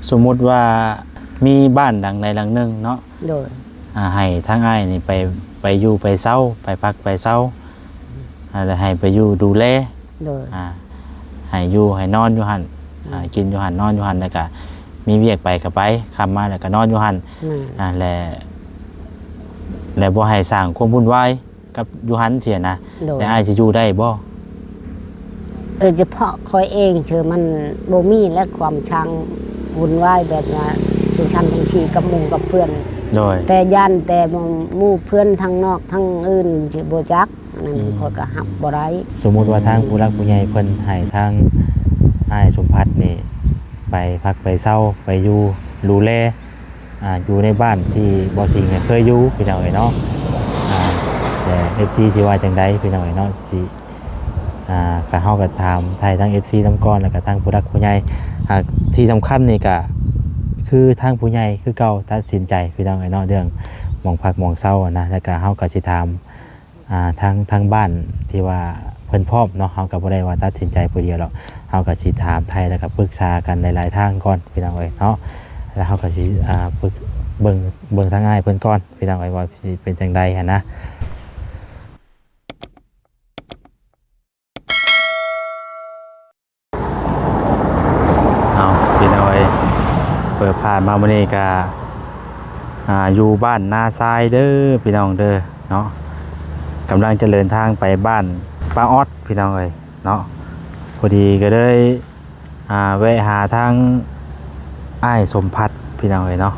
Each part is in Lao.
ສົມມຸດວ່າມີບ້ານຫຼັງໃດຫຼັງໜຶ່ງເນາະ ໂດຍ ອ່າ ໃຫ້ທາງອ້າຍນີ້ໄປ ໄປຢູ່ໄປເຊົາ ໄປພັກໄປເຊົາ ອ່າ ແລ້ວໃຫ້ໄປຢູ່ດູແລ ໂດຍ ອ່າ ໃຫ້ຢູ່ໃຫ້ນອນຢູ່ຫັ້ນ ອືມ ອ່າ ກິນຢູ່ຫັ້ນນອນຢູ່ຫັ້ນ ແລ້ວກະມີວຽກໄປກະໄປ ຄ່ຳມາແລ້ວກະນອນຢູ່ຫັ້ນ ແມ່ນ ອ່າ ແລະ ແລະບໍ່ໃຫ້ສ້າງຄວາມວຸ່ນວາຍ ກັບຢູ່ຫັ້ນຊີ້ນະ ໂດຍ ແຕ່ອ້າຍຊິຢູ່ໄດ້ບໍ່? ໂດຍສະເພາະຂ້ອຍເອງເທື່ອມັນບໍ່ມີແລະຄວາມຊ່າງວຸ່ນວາຍແບບວ່າຈັ່ງຊັ້ນຈັ່ງຊີ້ກັບໝູ່ກັບເພື່ອນ ໂດຍ ແຕ່ຢ້ານແຕ່ໝູ່ເພື່ອນທາງນອກທາງອື່ນຊິບໍ່ຈັກ ອັນນັ້ນ ອືມ ຂ້ອຍກໍຮັບບໍ່ໄດ້. ສົມມຸດວ່າທາງຜູ້ຫຼັກຜູ້ໃຫຍ່ເພິ່ນໃຫ້ທາງອ້າຍສົມພັດນີ້ໄປພັກໄປເຊົາ ໄປຢູ່ດູແລ ອ່າ ຢູ່ໃນບ້ານທີ່ບໍ່ສິງເຄີຍຢູ່ ພີ່ນ້ອງເອີຍເນາະ ອ່າ ແຕ່ເອັຟຊີຊິວ່າຈັ່ງໃດ ພີ່ນ້ອງເອີຍເນາະ ຊິ ອ່າ ກະເຮົາກະຖາມໄຖ່ທາງເອັຟຊີນຳກ່ອນ ແລ້ວກະທາງຜູ້ຫຼັກຜູ້ໃຫຍ່ ອ່າ ທີ່ສຳຄັນນີ້ກະຄືທາງຜູ້ໃຫຍ່ຄືເກົ່າຕັດສິນໃຈ ພີ່ນ້ອງເອີຍເນາະ ເລື່ອງໝ່ອງພັກໝ່ອງເຊົາຫັ້ນນະ ແລ້ວກະເຮົາກະຊິຖາມ ອ່າ ທາງ ທາງບ້ານທີ່ວ່າເພິ່ນພ້ອມເນາະ ເຮົາກໍບໍ່ໄດ້ວ່າຕັດສິນໃຈຜູ້ດຽວດອກ ເຮົາກໍຊິຖາມໄຖ່ ແລ້ວກໍປຶກສາກັນຫຼາຍໆທາງກ່ອນ ພີ່ນ້ອງເອີຍເນາະ ແລ້ວເຮົາກໍຊິ ອ່າ ປຶກ ເບິ່ງ ເບິ່ງທາງອ້າຍເພິ່ນກ່ອນ ພີ່ນ້ອງເອີຍ ວ່າຊິເປັນຈັ່ງໃດຫັ້ນນະ. ເອົາ ພີ່ນ້ອງເອີຍ ເປີດພາບມາມື້ນີ້ກະ ອ່າ ຢູ່ບ້ານນາຊາຍເດີ ພີ່ນ້ອງເດີເນາະ ກຳລັງຈະເດີນທາງໄປບ້ານປ້າອອດ ພີ່ນ້ອງເອີຍເນາະ ພໍດີກໍເລີຍ ອ່າ ແວະຫາທາງອ້າຍສົມພັດ ພີ່ນ້ອງເອີຍເນາະ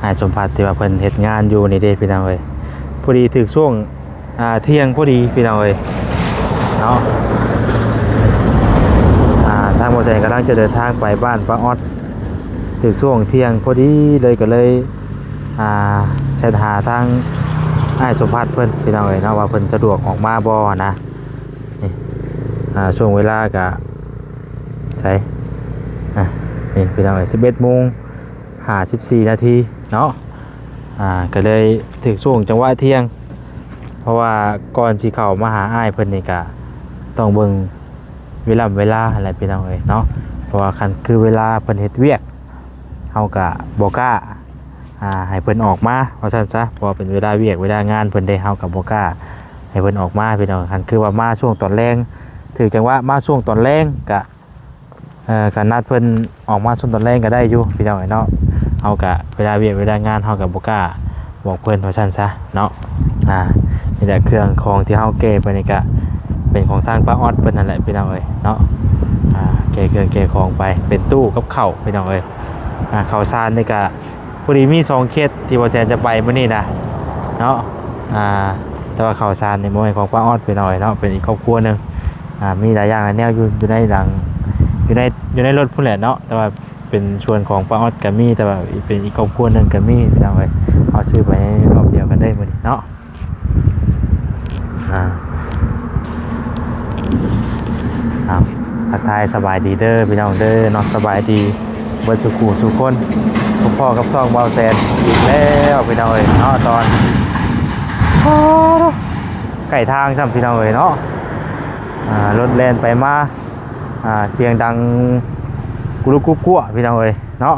ອ້າຍສົມພັດທີ່ວ່າເພິ່ນເຮັດງານຢູ່ນີ້ເດ້ ພີ່ນ້ອງເອີຍ ພໍດີຖືກຊ່ວງ ອ່າ ທ່ຽງພໍດີ ພີ່ນ້ອງເອີຍເນາະ ອ່າ ທາງບໍ່ແສນກຳລັງຈະເດີນທາງໄປບ້ານປ້າອອດ ຖືກຊ່ວງທ່ຽງພໍດີເລີຍ ກໍເລີຍ ອ່າ ແຊັດຫາທາງອ້າຍສົມພັດເພິ່ນ ພີ່ນ້ອງເອີຍເນາະ ວ່າເພິ່ນສະດວກອອກມາບໍ່ຫັ້ນນະ ນີ້ ອ່າ ຊ່ວງເວລາກະ ໃສ ອ່າ ນີ້ ພີ່ນ້ອງເອີຍ ສິບເອັດໂມງຫ້າສິບສີ່ນາທີເນາະ ອ່າ ກໍເລີຍຖືກຊ່ວງຈັງຫວະທ່ຽງ ເພາະວ່າກ່ອນຊິເຂົ້າມາຫາອ້າຍເພິ່ນນີ້ກະຕ້ອງເບິ່ງເວລາ ເວລາຫັ້ນແຫຼະ ພີ່ນ້ອງເອີຍເນາະ ເພາະວ່າຄັນຄືເວລາເພິ່ນເຮັດວຽກ ເຮົາກະບໍ່ກ້າ ອ່າ ໃຫ້ເພິ່ນອອກມາວ່າຊັ້ນຊະ ເພາະວ່າເປັນເວລາວຽກເວລາງານເພິ່ນເດ້ ເຮົາກໍບໍ່ກ້າໃຫ້ເພິ່ນອອກມາ ພີ່ນ້ອງ ຄັນຄືວ່າມາຊ່ວງຕອນແລງ ຖືກຈັງຫວະມາຊ່ວງຕອນແລງກະ ເອີ ກະນັດເພິ່ນອອກມາຊ່ວງຕອນແລງກໍໄດ້ຢູ່ ພີ່ນ້ອງເອີຍເນາະ ເຮົາກະເວລາວຽກເວລາງານເຮົາກໍບໍ່ກ້າບອກເພິ່ນວ່າຊັ້ນຊະເນາະ ອ່າ ນີ້ແຫຼະເຄື່ອງຂອງທີ່ເຮົາແກ່ໄປນີ້ກະເປັນຂອງທາງປ້າອອດເພິ່ນຫັ້ນແຫຼະ ພີ່ນ້ອງເອີຍເນາະ ອ່າ ແກ່ເຄື່ອງແກ່ຂອງໄປ ເປັນຕູ້ກັບເຂົ້າ ພີ່ນ້ອງເອີຍ ອ່າ ເຂົ້າສານນີ້ກະ ພໍດີມີສອງເຂດທີ່ບໍ່ແສນຈະໄປມື້ນີ້ນະເນາະ ອ່າ ແຕ່ວ່າເຂົ້າສານນີ້ບໍ່ແມ່ນຂອງປ້າອອດ ພີ່ນ້ອງເນາະ ເປັນອີກຄອບຄົວໜຶ່ງ ອ່າ ມີຫຼາຍຢ່າງຫຼາຍແນວຢູ່ ຢູ່ໃນຫຼັງ ຢູ່ໃນ ຢູ່ໃນລົດພຸ້ນແຫຼະເນາະ ແຕ່ວ່າເປັນສ່ວນຂອງປ້າອອດກໍມີ ແຕ່ວ່າເປັນອີກຄອບຄົວໜຶ່ງກໍມີ ພີ່ນ້ອງເອີຍ ເຮົາຊື້ໄປໃນຮອບດຽວກັນເລີຍມື້ນີ້ເນາະ. ອ່າ ເອົາ ທັກທາຍສະບາຍດີເດີພີ່ນ້ອງເດີເນາະ ສະບາຍດີເບິດສູ່ຄູ່ສູ່ຄົນ ພົບພໍ້ກັບຊ່ອງບ່າວແສນອີກແລ້ວພີ່ນ້ອງເອີຍເນາະ ຕອນ ໂອ້ ໃກ້ທາງຊ້ຳພີ່ນ້ອງເອີຍເນາະ ອ່າ ລົດແລ່ນໄປມາ ອ່າ ສຽງດັງກຸລຸກຸກົວະພີ່ນ້ອງເອີຍເນາະ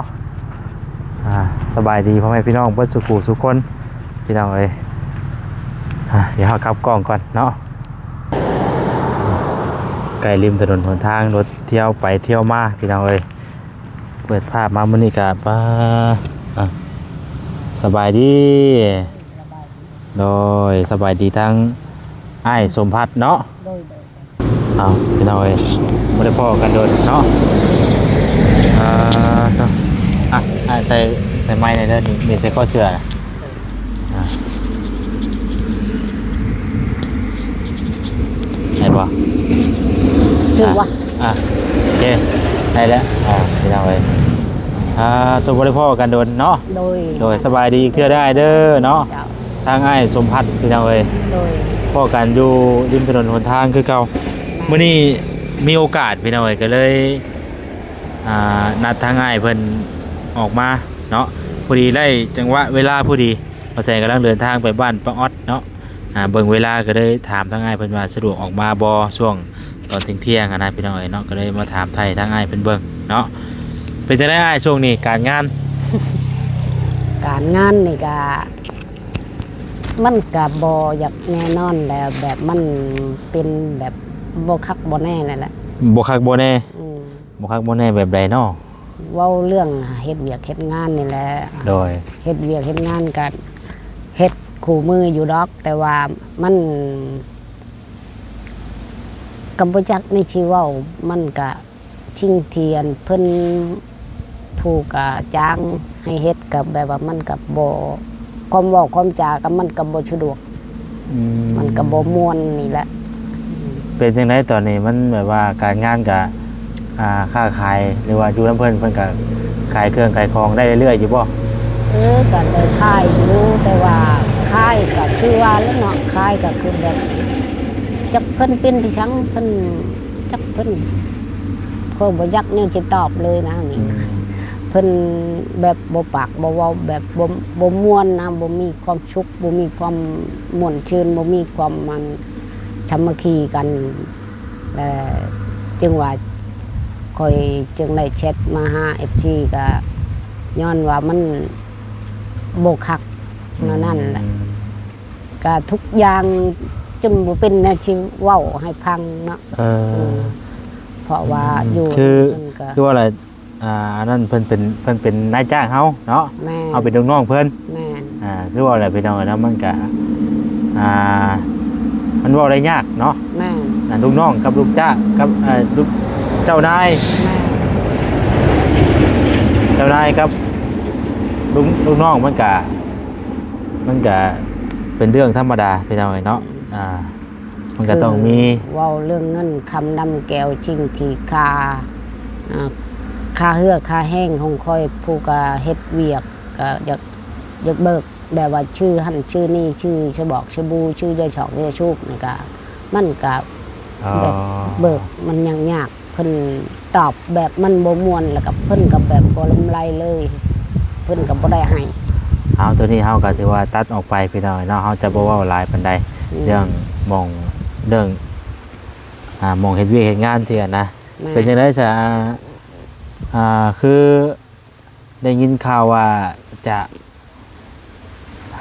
ອ່າ ສະບາຍດີພໍ່ແມ່ພີ່ນ້ອງເບິດສູ່ຄູ່ສູ່ຄົນ ພີ່ນ້ອງເອີຍ ອ່າ ດຽວເຮົາກັບກ້ອງກ່ອນເນາະ ໃກ້ລິມຖະໜົນຫົນທາງ ລົດທ່ຽວໄປທ່ຽວມາພີ່ນ້ອງເອີຍ ເປີດພາບມາມື້ນີ້ກະ ປາ ອ່າ ສະບາຍດີ ໂດຍ ສະບາຍດີທາງອ້າຍສົມພັດເນາະ ໂດຍ ໂດຍ ເອົາ ພີ່ນ້ອງເອີຍ ບໍ່ໄດ້ພໍ້ກັນດົນເນາະ ເອີ ເຈົ້າ ອ່ະ ອ່ະ ໃສ່ ໃສ່ໄມແດ່ເດີ ໜີບໃສ່ຄໍເສື້ອ ອ່ະ ໄດ້ບໍ່? ຖືກບໍ່? ອ່ະ ອ່ະ ໂອເຄ ໄດ້ແລ້ວ ອ່າ ພີ່ນ້ອງເອີຍ ອ່າ ຕົວບໍ່ໄດ້ພໍ້ກັນດົນເນາະ ໂດຍ ໂດຍ ສະບາຍດີອີກເທື່ອເດີອ້າຍເດີເນາະ ເຈົ້າ ທາງອ້າຍສົມພັດ ພີ່ນ້ອງເອີຍ ໂດຍ ພໍ້ກັນຢູ່ລິມຖະໜົນຫົນທາງຄືເກົ່າ ແມ່ນ ມື້ນີ້ມີໂອກາດ ພີ່ນ້ອງເອີຍ ກໍເລີຍ ອ່າ ນັດທາງອ້າຍເພິ່ນອອກມາເນາະ ພໍດີໄດ້ຈັງຫວະເວລາພໍດີ ບ່າວແສນກຳລັງເດີນທາງໄປບ້ານປ້າອອດເນາະ ອ່າ ເບິ່ງເວລາກໍເລີຍຖາມທາງອ້າຍເພິ່ນວ່າສະດວກອອກມາບໍ່ ຊ່ວງຕອນທ່ຽງໆຫັ້ນນະ ພີ່ນ້ອງເອີຍເນາະ ກໍເລີຍມາຖາມໄຖ່ທາງອ້າຍເພິ່ນເບິ່ງເນາະ ເປັນຈັ່ງໃດອ້າຍ ຊ່ວງນີ້ການງານ? ການງານນີ້ກະ ມັນກະບໍ່ຢາກແນ່ນອນແຫຼະ ແບບມັນເປັນແບບບໍ່ຄັກບໍ່ແນ່ນັ້ນແຫຼະ. ບໍ່ຄັກບໍ່ແນ່? ອືມ. ບໍ່ຄັກບໍ່ແນ່ແບບໃດເນາະ? ເວົ້າເລື່ອງເຮັດວຽກເຮັດງານນີ້ແຫຼະ. ໂດຍ. ເຮັດວຽກເຮັດງານກະເຮັດຄູ່ມືຢູ່ດອກ ແຕ່ວ່າມັນ ກໍບໍ່ຈັກແນວຊິເວົ້າ ມັນກະ ສິ່ງທີ່ອັນເພິ່ນ ຜູ້ກະຈ້າງໃຫ້ເຮັດ ກໍແບບວ່າມັນກໍບໍ່ ຄວາມເວົ້າຄວາມຈາກໍມັນກໍບໍ່ສະດວກ ອືມ ມັນກໍບໍ່ມ່ວນນີ້ແຫຼະ. ເປັນຈັ່ງໃດຕອນນີ້ ມັນແບບວ່າການງານກະ ອ່າ ຄ້າຂາຍ ຫຼືວ່າຢູ່ນຳເພິ່ນ ເພິ່ນກະຂາຍເຄື່ອງຂາຍຂອງໄດ້ເລື້ອຍໆຢູ່ບໍ່? ເອີ ກໍໄດ້ຂາຍຢູ່ ແຕ່ວ່າຂາຍກໍຄືວ່າແຫຼະເນາະ ຂາຍກໍຄືແບບ ຈັກເພິ່ນເປັນໄປສັງ ເພິ່ນ ຈັກເພິ່ນ ຂ້ອຍບໍ່ຈັກແນວຊິຕອບເລີຍນະ ນີ້ນະ ອືມ ເພິ່ນແບບບໍ່ປາກບໍ່ເວົ້າ ແບບບໍ່ ບໍ່ມ່ວນນະ ບໍ່ມີຄວາມສຸກ ບໍ່ມີຄວາມມ່ວນຊື່ນ ບໍ່ມີຄວາມ ອັນ ສາມັກຄີກັນ ແລະ ຈຶ່ງວ່າຂ້ອຍຈຶ່ງໄດ້ແຊັດມາຫາເອັຟຊີ ກໍຍ້ອນວ່າມັນບໍ່ຄັກ ອືມ ແນວນັ້ນແຫຼະ. ກະທຸກຢ່າງຈົນບໍ່ເປັນແນວຊິເວົ້າໃຫ້ຟັງເນາະ ເອີ ເອີ ເພາະວ່າ ອືມ ຢູ່ ຄື ມັນກະ ຄືວ່າລະ ອ່າ ອັນນັ້ນເພິ່ນເປັນ ເພິ່ນເປັນນາຍຈ້າງເຮົາເນາະ ແມ່ນ ເຮົາເປັນລູກນ້ອງເພິ່ນ ແມ່ນ ອ່າ ຄືວ່າແຫຼະພີ່ນ້ອງເອີຍເນາະ ມັນກະ ອ່າ ມັນເວົ້າໄດ້ຍາກເນາະ ແມ່ນ ອ່າ ລູກນ້ອງກັບລູກຈ້າງ ກັບ ເອີ ລູກ ເຈົ້ານາຍ ແມ່ນ ເຈົ້ານາຍກັບ ລູກ ລູກນ້ອງ ມັນກະ ມັນກະເປັນເລື່ອງທຳມະດາພີ່ນ້ອງເອີຍເນາະ ອ່າ ມັນກະຕ້ອງມີ ຄືເວົ້າເລື່ອງເງິນຄຳນຳແກ້ວ ສິ່ງທີ່ຄ່າ ອ່າ ຄ່າເຫື່ອຄ່າແຮງຂອງຂ້ອຍ ຜູ້ກະເຮັດວຽກ ກະຢາກ ຢາກເບີກ ແບບວ່າຊື່ຫັ້ນຊື່ນີ້ ຊື່ສະບອກສະບູ ຊື່ຢາຊອກຢາສູບນີ້ກະ ມັນກະ ອໍ ແບບເບີກມັນຍາກໆ ເພິ່ນຕອບແບບມັນບໍ່ມ່ວນ ແລ້ວກໍເພິ່ນກໍແບບບໍ່ລຳໄລເລີຍ ເພິ່ນກໍບໍ່ໄດ້ໃຫ້. ເອົາ ໂຕນີ້ເຮົາກໍຖືວ່າຕັດອອກໄປພີ່ນ້ອງເນາະ ເຮົາຈະບໍ່ເວົ້າຫຼາຍປານໃດ ອືມ ເລື່ອງໝ່ອງ ເລື່ອງ ອ່າ ໝ່ອງເຮັດວຽກເຮັດງານຊີ້ນະ. ແມ່ນ. ເປັນຈັ່ງໃດຊະ ອ່າ ຄື ໄດ້ຍິນຂ່າວວ່າຈະ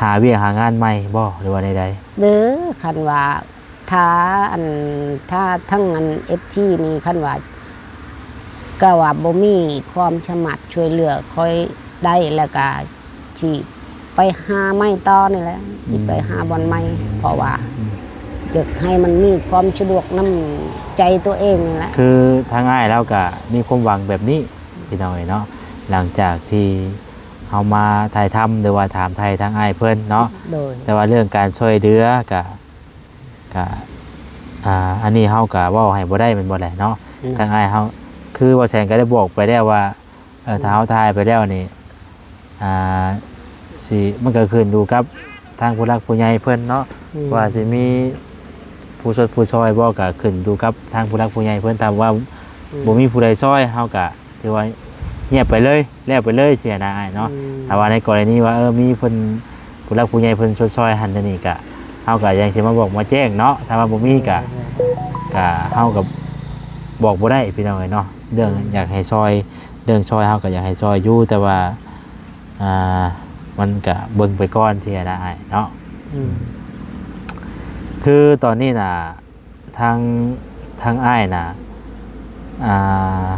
ຫາວຽກຫາງານໃໝ່ບໍ່ ຫຼືວ່າແນວໃດ? ເດີ ຄັນວ່າຖ້າອັນ ຖ້າທັງອັນເອັຟຊີນີ້ ຄັນວ່າ ກໍວ່າບໍ່ມີຄວາມສາມາດຊ່ວຍເຫຼືອຂ້ອຍໄດ້ ແລ້ວກໍຊິໄປຫາໃໝ່ຕໍ່ນີ້ແຫຼະ ອືມ ຊິໄປຫາບ່ອນໃໝ່ ເພາະວ່າ ອືມ ຢາກໃຫ້ມັນມີຄວາມສະດວກນຳໃຈຕົວເອງນີ້ແຫຼະ. ຄືທາງອ້າຍລາວກໍມີຄວາມຫວັງແບບນີ້ ພີ່ນ້ອງເອີຍເນາະ ຫຼັງຈາກທີ່ເຮົາມາຖ່າຍທຳ ຫຼືວ່າຖາມໄຖ່ທາງອ້າຍເພິ່ນເນາະ ໂດຍ ແຕ່ວ່າເລື່ອງການຊ່ວຍເຫຼືອກະ ກະ ອ່າ ອັນນີ້ເຮົາກະເວົ້າໃຫ້ບໍ່ໄດ້ແມ່ນບໍ່ແຫຼະເນາະ ອືມ ທາງອ້າຍເຮົາ ຄືບໍ່ແສນກະໄດ້ບອກໄປແລ້ວວ່າ ເອີ ອືມ ຖ້າເຮົາຖ່າຍໄປແລ້ວນີ້ ອ່າ ຊິ ມັນກໍຂຶ້ນຢູ່ກັບທາງຜູ້ຫຼັກຜູ້ໃຫຍ່ເພິ່ນເນາະ ອືມ ວ່າຊິມີຜູ້ຊົດຜູ້ຊ່ອຍບໍ່ ກໍຂຶ້ນຢູ່ກັບທາງຜູ້ຫຼັກຜູ້ໃຫຍ່ເພິ່ນ ຖ້າວ່າ ອືມ ບໍ່ມີຜູ້ໃດຊ່ອຍ ເຮົາກໍຖືວ່າງຽບໄປເລີຍ ແລ້ວໄປເລີຍຊີ້ນະອ້າຍເນາະ ອືມ ຖ້າວ່າໃນກໍລະນີວ່າ ເອີ ມີເພິ່ນ ຜູ້ຫຼັກຜູ້ໃຫຍ່ເພິ່ນຊົດຊ່ອຍຫັ້ນແນວນີ້ ກໍເຮົາກໍຍັງຊິມາບອກມາແຈ້ງເນາະ ຖ້າວ່າບໍ່ມີກໍ ໂດຍ ກໍເຮົາກໍບອກບໍ່ໄດ້ພີ່ນ້ອງເອີຍເນາະ ເລື່ອງ ອືມ ຢາກໃຫ້ຊ່ອຍ ເລື່ອງຊ່ອຍເຮົາກໍຢາກໃຫ້ຊ່ອຍຢູ່ ແຕ່ວ່າ ອ່າ ມັນກະເບິ່ງໄປກ່ອນຊີ້ນະອ້າຍເນາະ ອືມ ຄືຕອນນີ້ນະ ທາງ ທາງອ້າຍນະ ອ່າ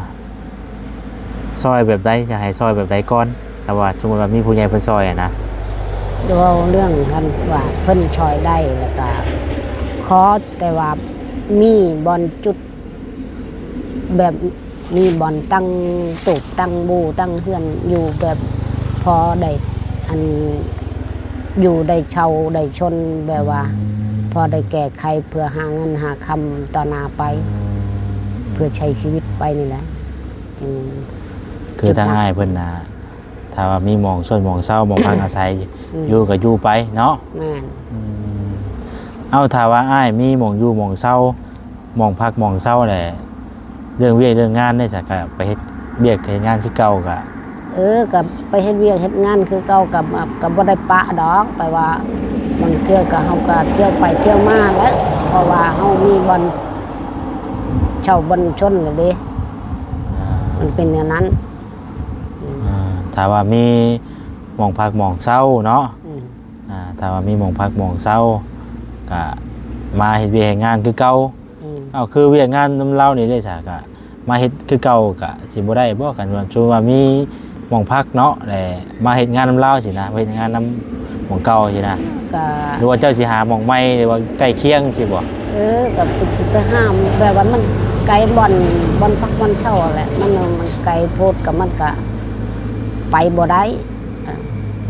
ຊ່ອຍແບບໃດ ຢາກໃຫ້ຊ່ອຍແບບໃດກ່ອນ ຖ້າວ່າສົມມຸດວ່າມີຜູ້ໃຫຍ່ເພິ່ນຊ່ອຍຫັ້ນນະ? ເວົ້າເລື່ອງຄັນວ່າເພິ່ນຊ່ອຍໄດ້ ແລ້ວກະຂໍແຕ່ວ່າມີບ່ອນຈຸດ ແບບມີບ່ອນຕັ້ງຕູບຕັ້ງບູຕັ້ງເຮືອນຢູ່ ແບບພໍໄດ້ ອັນ ຢູ່ໄດ້ເຊົ່າໄດ້ຊົນ ແບບວ່າ ອືມ ພໍໄດ້ແກ້ໄຂເພື່ອຫາເງິນຫາຄຳຕໍ່ໜ້າໄປ ອືມ ເພື່ອໃຊ້ຊີວິດໄປນີ້ແຫຼະ ອືມ ຄືທາງອ້າຍເພິ່ນນະ ຖ້າວ່າມີໝ່ອງຊົນໝ່ອງເຊົາ ໝ່ອງພັກອາໄສ ອືມ ຢູ່ກໍຢູ່ໄປເນາະ ແມ່ນ ອືມ ເອົາ ຖ້າວ່າອ້າຍມີໝ່ອງຢູ່ໝ່ອງເຊົາ ໝ່ອງພັກໝ່ອງເຊົາແຫຼະ ເລື່ອງວຽກເລື່ອງງານເດ້ ສະ ກະໄປເຮັດວຽກເຮັດງານຄືເກົ່າ ກະ ເອີ ກະໄປເຮັດວຽກເຮັດງານຄືເກົ່າ ກະ ກະບໍ່ໄດ້ປະດອກ ແຕ່ວ່າບາງເທື່ອກະເຮົາກະທ່ຽວໄປທ່ຽວມາແຫຼະ ເພາະວ່າເຮົາມີບ່ອນເຊົ່າບ່ອນຊົນແລ້ວເດ້ ອ່າ ມັນເປັນແນວນັ້ນ. ຖ້າວ່າມີໝ່ອງພັກໝ່ອງເຊົາເນາະ ອືມ ອ່າ ຖ້າວ່າມີໝ່ອງພັກໝ່ອງເຊົາ ກະມາເຮັດວຽກເຮັດງານຄືເກົ່າ. ອືມ ເອົາ ຄືວຽກງານນຳລາວນີ້ເດ້ຊະ ກະມາເຮັດຄືເກົ່າ ກະຊິບໍ່ໄດ້ບໍ່? ຄັນວ່າ ສົມມຸດວ່າມີໝ່ອງພັກເນາະ ແລະ ມາເຮັດງານນຳລາວຊີ້ນະ ມາເຮັດງານນຳໝ່ອງເກົ່າຊີ້ນະ ກະ ຫຼືວ່າເຈົ້າຊິຫາໝ່ອງໃໝ່ ຫຼືວ່າໃກ້ຄຽງຊີ້ບໍ່? ເອີ ກໍຄືຊິໄປຫາ ແບບວ່າມັນໄກບ່ອນ ບ່ອນພັກບ່ອນເຊົາຫັ້ນແຫຼະ ມັນ ມັນໄກໂພດ ກໍມັນກໍໄປບໍ່ໄດ້ ເອີ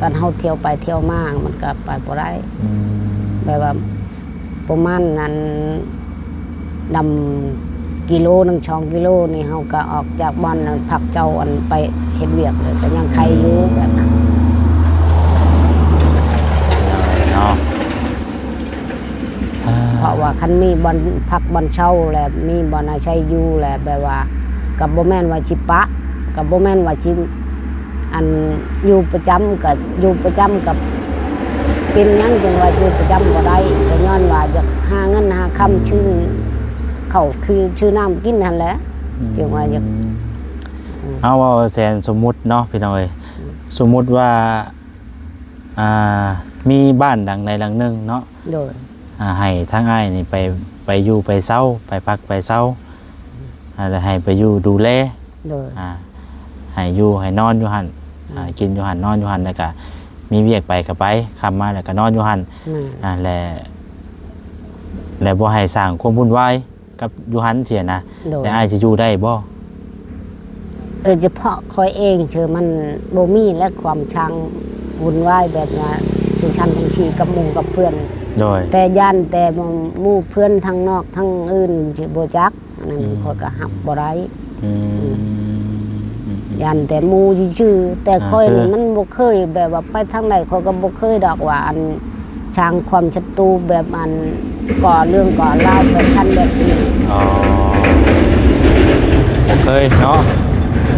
ບາດເຮົາທ່ຽວໄປທ່ຽວມາ ມັນກໍໄປບໍ່ໄດ້ ອືມ ແບບວ່າປະມານນັ້ນ ນຳກິໂລໜຶ່ງ ສອງກິໂລນີ້ ເຮົາກໍອອກຈາກບ່ອນພັກເຈົ້າ ອັນໄປເຮັດວຽກເລີຍ ກໍຍັງໄຄຢູ່ ອືມ ແບບນັ້ນ ເນາະ ອ່າ ເພາະວ່າຄັນມີບ່ອນພັກບ່ອນເຊົາ ແລະ ມີບ່ອນອາໄສຢູ່ ແລະ ແບບວ່າ ກໍບໍ່ແມ່ນວ່າຊິປະ ກໍບໍ່ແມ່ນວ່າຊິ ອັນ ຢູ່ປະຈຳ ກໍຢູ່ປະຈຳ ກໍເປັນຫຍັງຈຶ່ງວ່າຢູ່ປະຈຳບໍ່ໄດ້ ກໍຍ້ອນວ່າຢາກຫາເງິນຫາຄຳ ອືມ ຊື້ເຂົ້າ ຄືຊື້ນ້ຳກິນຫັ້ນແຫຼະ ອືມ ຈຶ່ງວ່າຢາກ ອືມ ເອົາ ເວົ້າແສນສົມມຸດເນາະ ພີ່ນ້ອງເອີຍ ອືມ ສົມມຸດວ່າ ອ່າ ມີບ້ານຫຼັງໃດຫຼັງໜຶ່ງເນາະ ໂດຍ ອ່າ ໃຫ້ທາງອ້າຍນີ້ໄປ ໄປຢູ່ໄປເຊົາ ໄປພັກໄປເຊົາ ອ່າ ແລ້ວໃຫ້ໄປຢູ່ດູແລ ໂດຍ ອ່າ ໃຫ້ຢູ່ໃຫ້ນອນຢູ່ຫັ້ນ ອືມ ອ່າ ກິນຢູ່ຫັ້ນ ນອນຢູ່ຫັ້ນ ແລ້ວກະມີວຽກໄປກະໄປ ຄ່ຳມາແລ້ວກະນອນຢູ່ຫັ້ນ ແມ່ນ ອ່າ ແລະ ແລະ ບໍ່ໃຫ້ສ້າງຄວາມວຸ່ນວາຍ ກັບຢູ່ຫັ້ນຊີ້ນະ ໂດຍ ແລ້ວອ້າຍຊິຢູ່ໄດ້ບໍ່? ໂດຍສະເພາະຂ້ອຍເອງເທື່ອມັນບໍ່ມີແລະ ຄວາມຊ່າງວຸ່ນວາຍແບບວ່າຈັ່ງຊັ້ນຈັ່ງຊີ້ກັບໝູ່ກັບເພື່ອນ ໂດຍ ແຕ່ຢ້ານແຕ່ໝູ່ເພື່ອນທາງນອກທາງອື່ນຊິບໍ່ຈັກ ອັນນັ້ນ ອືມ ຂ້ອຍກໍຮັບບໍ່ໄດ້ ອືມ ອືມ ອືມ ຢ້ານແຕ່ໝູ່ຊື່ໆ ແຕ່ ອ່າ ຂ້ອຍນີ້ ຄື ມັນບໍ່ເຄີຍ ແບບວ່າໄປທາງໃດ ຂ້ອຍກໍບໍ່ເຄີຍດອກວ່າ ອັນ ສ້າງຄວາມສັດຕູແບບ ອັນ ກໍ່ເລື່ອງກໍ່ລາວແບບຊັ້ນແບບນີ້ ອໍ ບໍ່ເຄີຍເນາະ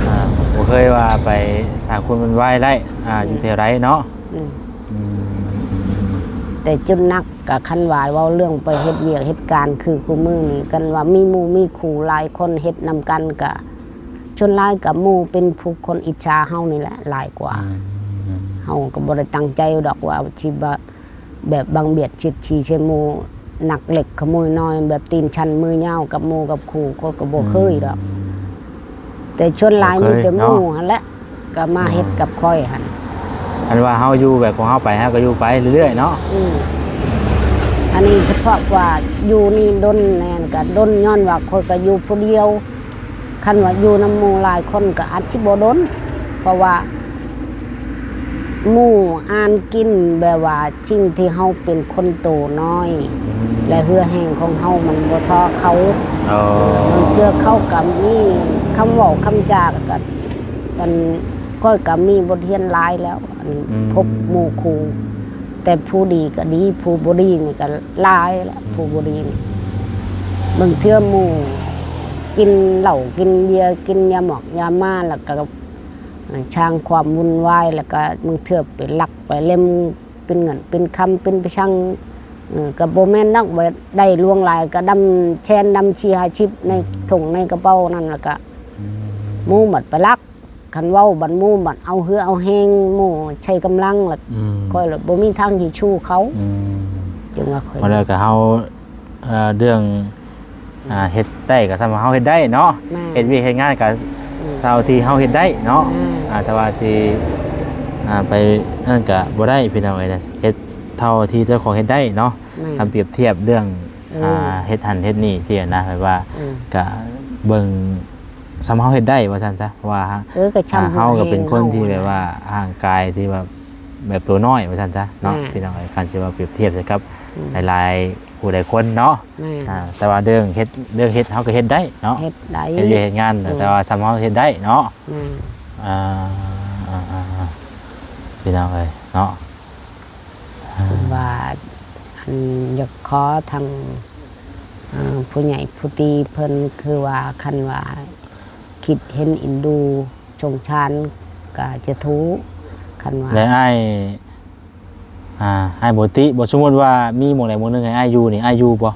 ອ່າ ບໍ່ເຄີຍວ່າໄປສ້າງຄວາມວຸ່ນວາຍໄດ້ ອ່າ ອືມ ຢູ່ແຖວໃດເນາະ ອືມ ອືມ ແຕ່ຈຸດໜັກ ກະຄັນວ່າເວົ້າເລື່ອງໄປເຮັດວຽກເຮັດການຄືຄູ່ມື້ນີ້ ຄັນວ່າມີໝູ່ມີຄູ່ຫຼາຍຄົນເຮັດນຳກັນ ກະສ່ວນຫຼາຍກະໝູ່ເປັນຜູ້ຄົນອິດສາເຮົານີ້ແຫຼະຫຼາຍກວ່າ ອືມ ເຮົາກໍບໍ່ໄດ້ຕັ້ງໃຈດອກວ່າຊິບະ ແບບບັງບຽດສຽດສີໃສ່ໝູ່ ລັກເລັກຂະໂມຍນ້ອຍ ແບບຕີນສັ້ນມືຍາວກັບໝູ່ກັບຄູ່ ຂ້ອຍກໍບໍ່ເຄີຍດອກ ອືມ ແຕ່ສ່ວນຫຼາຍ ບໍ່ເຄີຍ ມີແຕ່ໝູ່ ເນາະ ຫັ້ນແຫຼະ ກໍມາເຮັດ ອືມ ກັບຂ້ອຍຫັ້ນ ຄັນວ່າເຮົາຢູ່ແບບຂອງເຮົາໄປ ເຮົາກໍຢູ່ໄປເລື້ອຍໆເນາະ ອືມ ອັນນີ້ສະເພາະວ່າຢູ່ນີ້ດົນແນ່ນ ກໍດົນຍ້ອນວ່າຂ້ອຍກໍຢູ່ຜູ້ດຽວ ຄັນວ່າຢູ່ນຳໝູ່ຫຼາຍຄົນກໍອາດຊິບໍ່ດົນ ເພາະວ່າ ໝູ່ອ່ານກິນແບບວ່າສິ່ງທີ່ເຮົາເປັນຄົນໂຕນ້ອຍ ອືມ ແລະ ເຫື່ອແຮງຂອງເຮົາມັນບໍ່ທໍ່ເຂົາ ອໍ ບາງເທື່ອເຂົາກໍມີຄຳເວົ້າຄຳຈາ ແລ້ວກໍ ອັນ ຂ້ອຍກໍມີບົດຮຽນຫຼາຍແລ້ວ ອັນ ອືມ ພົບໝູ່ຄູ່ ແຕ່ຜູ້ດີກໍດີ ຜູ້ບໍ່ດີນີ້ກໍຫຼາຍແຫຼະ ອືມ ຜູ້ບໍ່ດີນີ້ ບາງເທື່ອໝູ່ກິນເຫຼົ້າກິນເບຍ ກິນຢາໝອກຢາມ້າ ແລ້ວກໍ ສ້າງຄວາມວຸ່ນວາຍ ແລ້ວກໍບາງເທື່ອໄປລັກໄປເລັມ ເປັນເງິນເປັນຄຳ ເປັນໄປຊ່າງ ເອີ ກໍບໍ່ແມ່ນນັກ ວ່າໄດ້ຫຼວງຫຼາຍກໍດຳແສນ ດຳສີ່ຫ້າສິບ ໃນ ອືມ ຖົງໃນກະເປົານັ້ນ ແລ້ວກໍ ອືມ ໝູ່ບັດໄປລັກ ຄັນເວົ້າບັດໝູ່ບັດເອົາເຫື່ອເອົາແຮງ ໝູ່ໃຊ້ກຳລັງ ແລ້ວ ອືມ ຂ້ອຍລະບໍ່ມີທາງຊິສູ້ເຂົາ ອືມ ຈຶ່ງວ່າຂ້ອຍ ເພາະແລ້ວກໍເຮົາ ເອີ ເລື່ອງ ອ່າ ເຮັດໄດ້ກໍສ່ຳເຮົາເຮັດໄດ້ເນາະ ແມ່ນ ເຮັດວຽກເຮັດງານກໍ ອືມ ເທົ່າທີ່ເຮົາເຮັດໄດ້ເນາະ ແມ່ນ ອ່າ ແຕ່ວ່າຊິ ອ່າ ໄປນັ້ນກໍບໍ່ໄດ້ພີ່ນ້ອງເອີຍ ເຮັດເທົ່າທີ່ເຈົ້າຂອງເຮັດໄດ້ເນາະ ແມ່ນ ຄັນປຽບທຽບເລື່ອງ ເອີ ອ່າ ເຮັດຫັ້ນເຮັດນີ້ຊີ້ນະ ແບບວ່າ ເອີ ກະເບິ່ງສ່ຳເຮົາເຮັດໄດ້ວ່າຊັ້ນຊະ ເພາະວ່າ ເອີ ກໍຊ່ຳ ອ່າ ເຮົາກໍເປັນຄົນທີ່ແບບວ່າ ເຮົາຫັ້ນນະ ຮ່າງກາຍທີ່ວ່າແບບຕົວນ້ອຍວ່າຊັ້ນຊະເນາະ ແມ່ນ ພີ່ນ້ອງເອີຍ ຄັນຊິວ່າປຽບທຽບໃສ່ກັບ ອືມ ຫຼາຍໆ ຜູ້ຫຼາຍຄົນເນາະ ແມ່ນ ອ່າ ແຕ່ວ່າເລື່ອງເຮັດ ເລື່ອງເຮັດເຮົາກໍເຮັດໄດ້ເນາະ ເຮັດໄດ້ ເຮັດວຽກເຮັດງານ ໂດຍ ແຕ່ວ່າສ່ຳເຮົາເຮັດໄດ້ເນາະ ແມ່ນ ອ່າ ອ່າ ພີ່ນ້ອງເອີຍເນາະ ອ່າ ຄືວ່າ ອັນ ຢາກຂໍທາງ ເອີ ຜູ້ໃຫຍ່ຜູ້ຕີເພິ່ນ ຄືວ່າ ຄັນວ່າຄິດເຫັນເອັນດູສົງສານ ກໍຈະທຸ ຄັນວ່າ ແລະ ອ້າຍ ອ່າ ອ້າຍບໍ່ຕິບໍ່? ສົມມຸດວ່າມີໝ່ອງໃດໝ່ອງໜຶ່ງໃຫ້ອ້າຍຢູ່ນີ້ ອ້າຍຢູ່ບໍ່?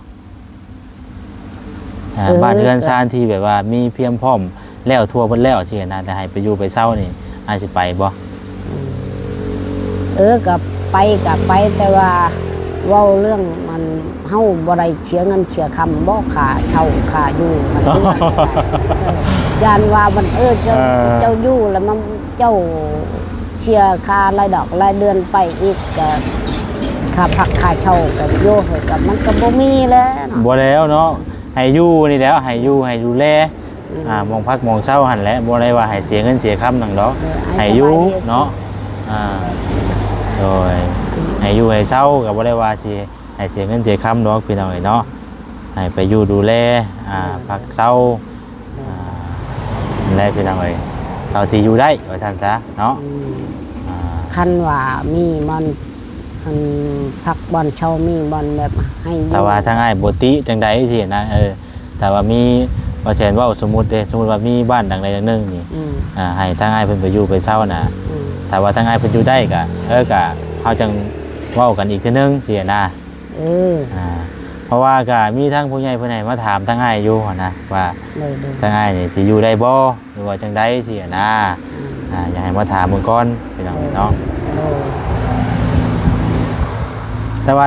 ອ່າ ເອີ ບ້ານເຮືອນຊານທີ່ແບບວ່າມີພຽມພ້ອມແລ້ວທົ່ວເບິດແລ້ວຊີ້ນະ ແຕ່ໃຫ້ໄປຢູ່ໄປເຊົານີ້ ອ້າຍຊິໄປບໍ່? ອືມ ເອີ ກໍໄປ ກໍໄປ ແຕ່ວ່າເວົ້າເລື່ອງມັນ ເຮົາບໍ່ໄດ້ເສຍເງິນເສຍຄຳບໍ ຄ່າເຊົ່າຄ່າຢູ່ຫັ້ນ ເອີ ຢ້ານວ່າມັນ ເອີ ເຈົ້າ ເອີ ເຈົ້າຢູ່ແລ້ວມັນ ເຈົ້າເສຍຄ່າລາຍດອກລາຍເດືອນໄປອີກ ກໍຄ່າພັກຄ່າເຊົ່າກໍຢູ່ ກໍມັນກໍບໍ່ມີແລ້ວເນາະ ບໍ່ແລ້ວເນາະ ໃຫ້ຢູ່ນີ້ແຫຼະ ໃຫ້ຢູ່ໃຫ້ດູແລ ອືມ ອ່າ ໝ່ອງພັກໝ່ອງເຊົາຫັ້ນແຫຼະ ບໍ່ໄດ້ວ່າໃຫ້ເສຍເງິນເສຍຄຳຫຍັງດອກ ເອີ ໃຫ້ຢູ່ເນາະ ອ່າ ໂດຍ ໃຫ້ຢູ່ໃຫ້ເຊົາກໍບໍ່ໄດ້ວ່າຊິໃຫ້ເສຍເງິນເສຍຄຳດອກ ພີ່ນ້ອງເອີຍເນາະ ໃຫ້ໄປຢູ່ດູແລ ອ່າ ເອີ ພັກເຊົາ ເອີ ອ່າ ນັ້ນແຫຼະ ພີ່ນ້ອງເອີຍ ເທົ່າທີ່ຢູ່ໄດ້ວ່າຊັ້ນຊະເນາະ ອືມ ອ່າ ຄັນວ່າມີບ່ອນ ອັນ ພັກບ່ອນເຊົາ ມີບ່ອນແບບໃຫ້ຢູ່ ຖ້າວ່າທາງອ້າຍບໍ່ຕິຈັ່ງໃດຊີ້ນະ ເອີ ຖ້າວ່າມີ ວ່າແຊນເວົ້າສົມມຸດເດ້ ສົມມຸດວ່າມີບ້ານຫຼັງໃດຫຼັງໜຶ່ງນີ້ ອືມ ອ່າ ໃຫ້ທາງອ້າຍເພິ່ນໄປຢູ່ໄປເຊົານະ ອືມ ຖ້າວ່າທາງອ້າຍເພິ່ນຢູ່ໄດ້ກະ ເອີ ກະເຮົາຈັ່ງເວົ້າກັນອີກເທື່ອໜຶ່ງຊີ້ນະ ເອີ ອ່າ ເພາະວ່າກະມີທາງຜູ້ໃຫຍ່ເພິ່ນໃຫ້ມາຖາມທາງອ້າຍຢູ່ຫັ້ນນະ ວ່າ ໂດຍໆ ທາງອ້າຍນີ້ຊິຢູ່ໄດ້ບໍ່ ຫຼືວ່າຈັ່ງໃດຊີ້ຫັ້ນນະ ອືມ ອ່າ ຢາກໃຫ້ມາຖາມເບິ່ງກ່ອນ ພີ່ນ້ອງເນາະ ໂດຍ ແຕ່ວ່າ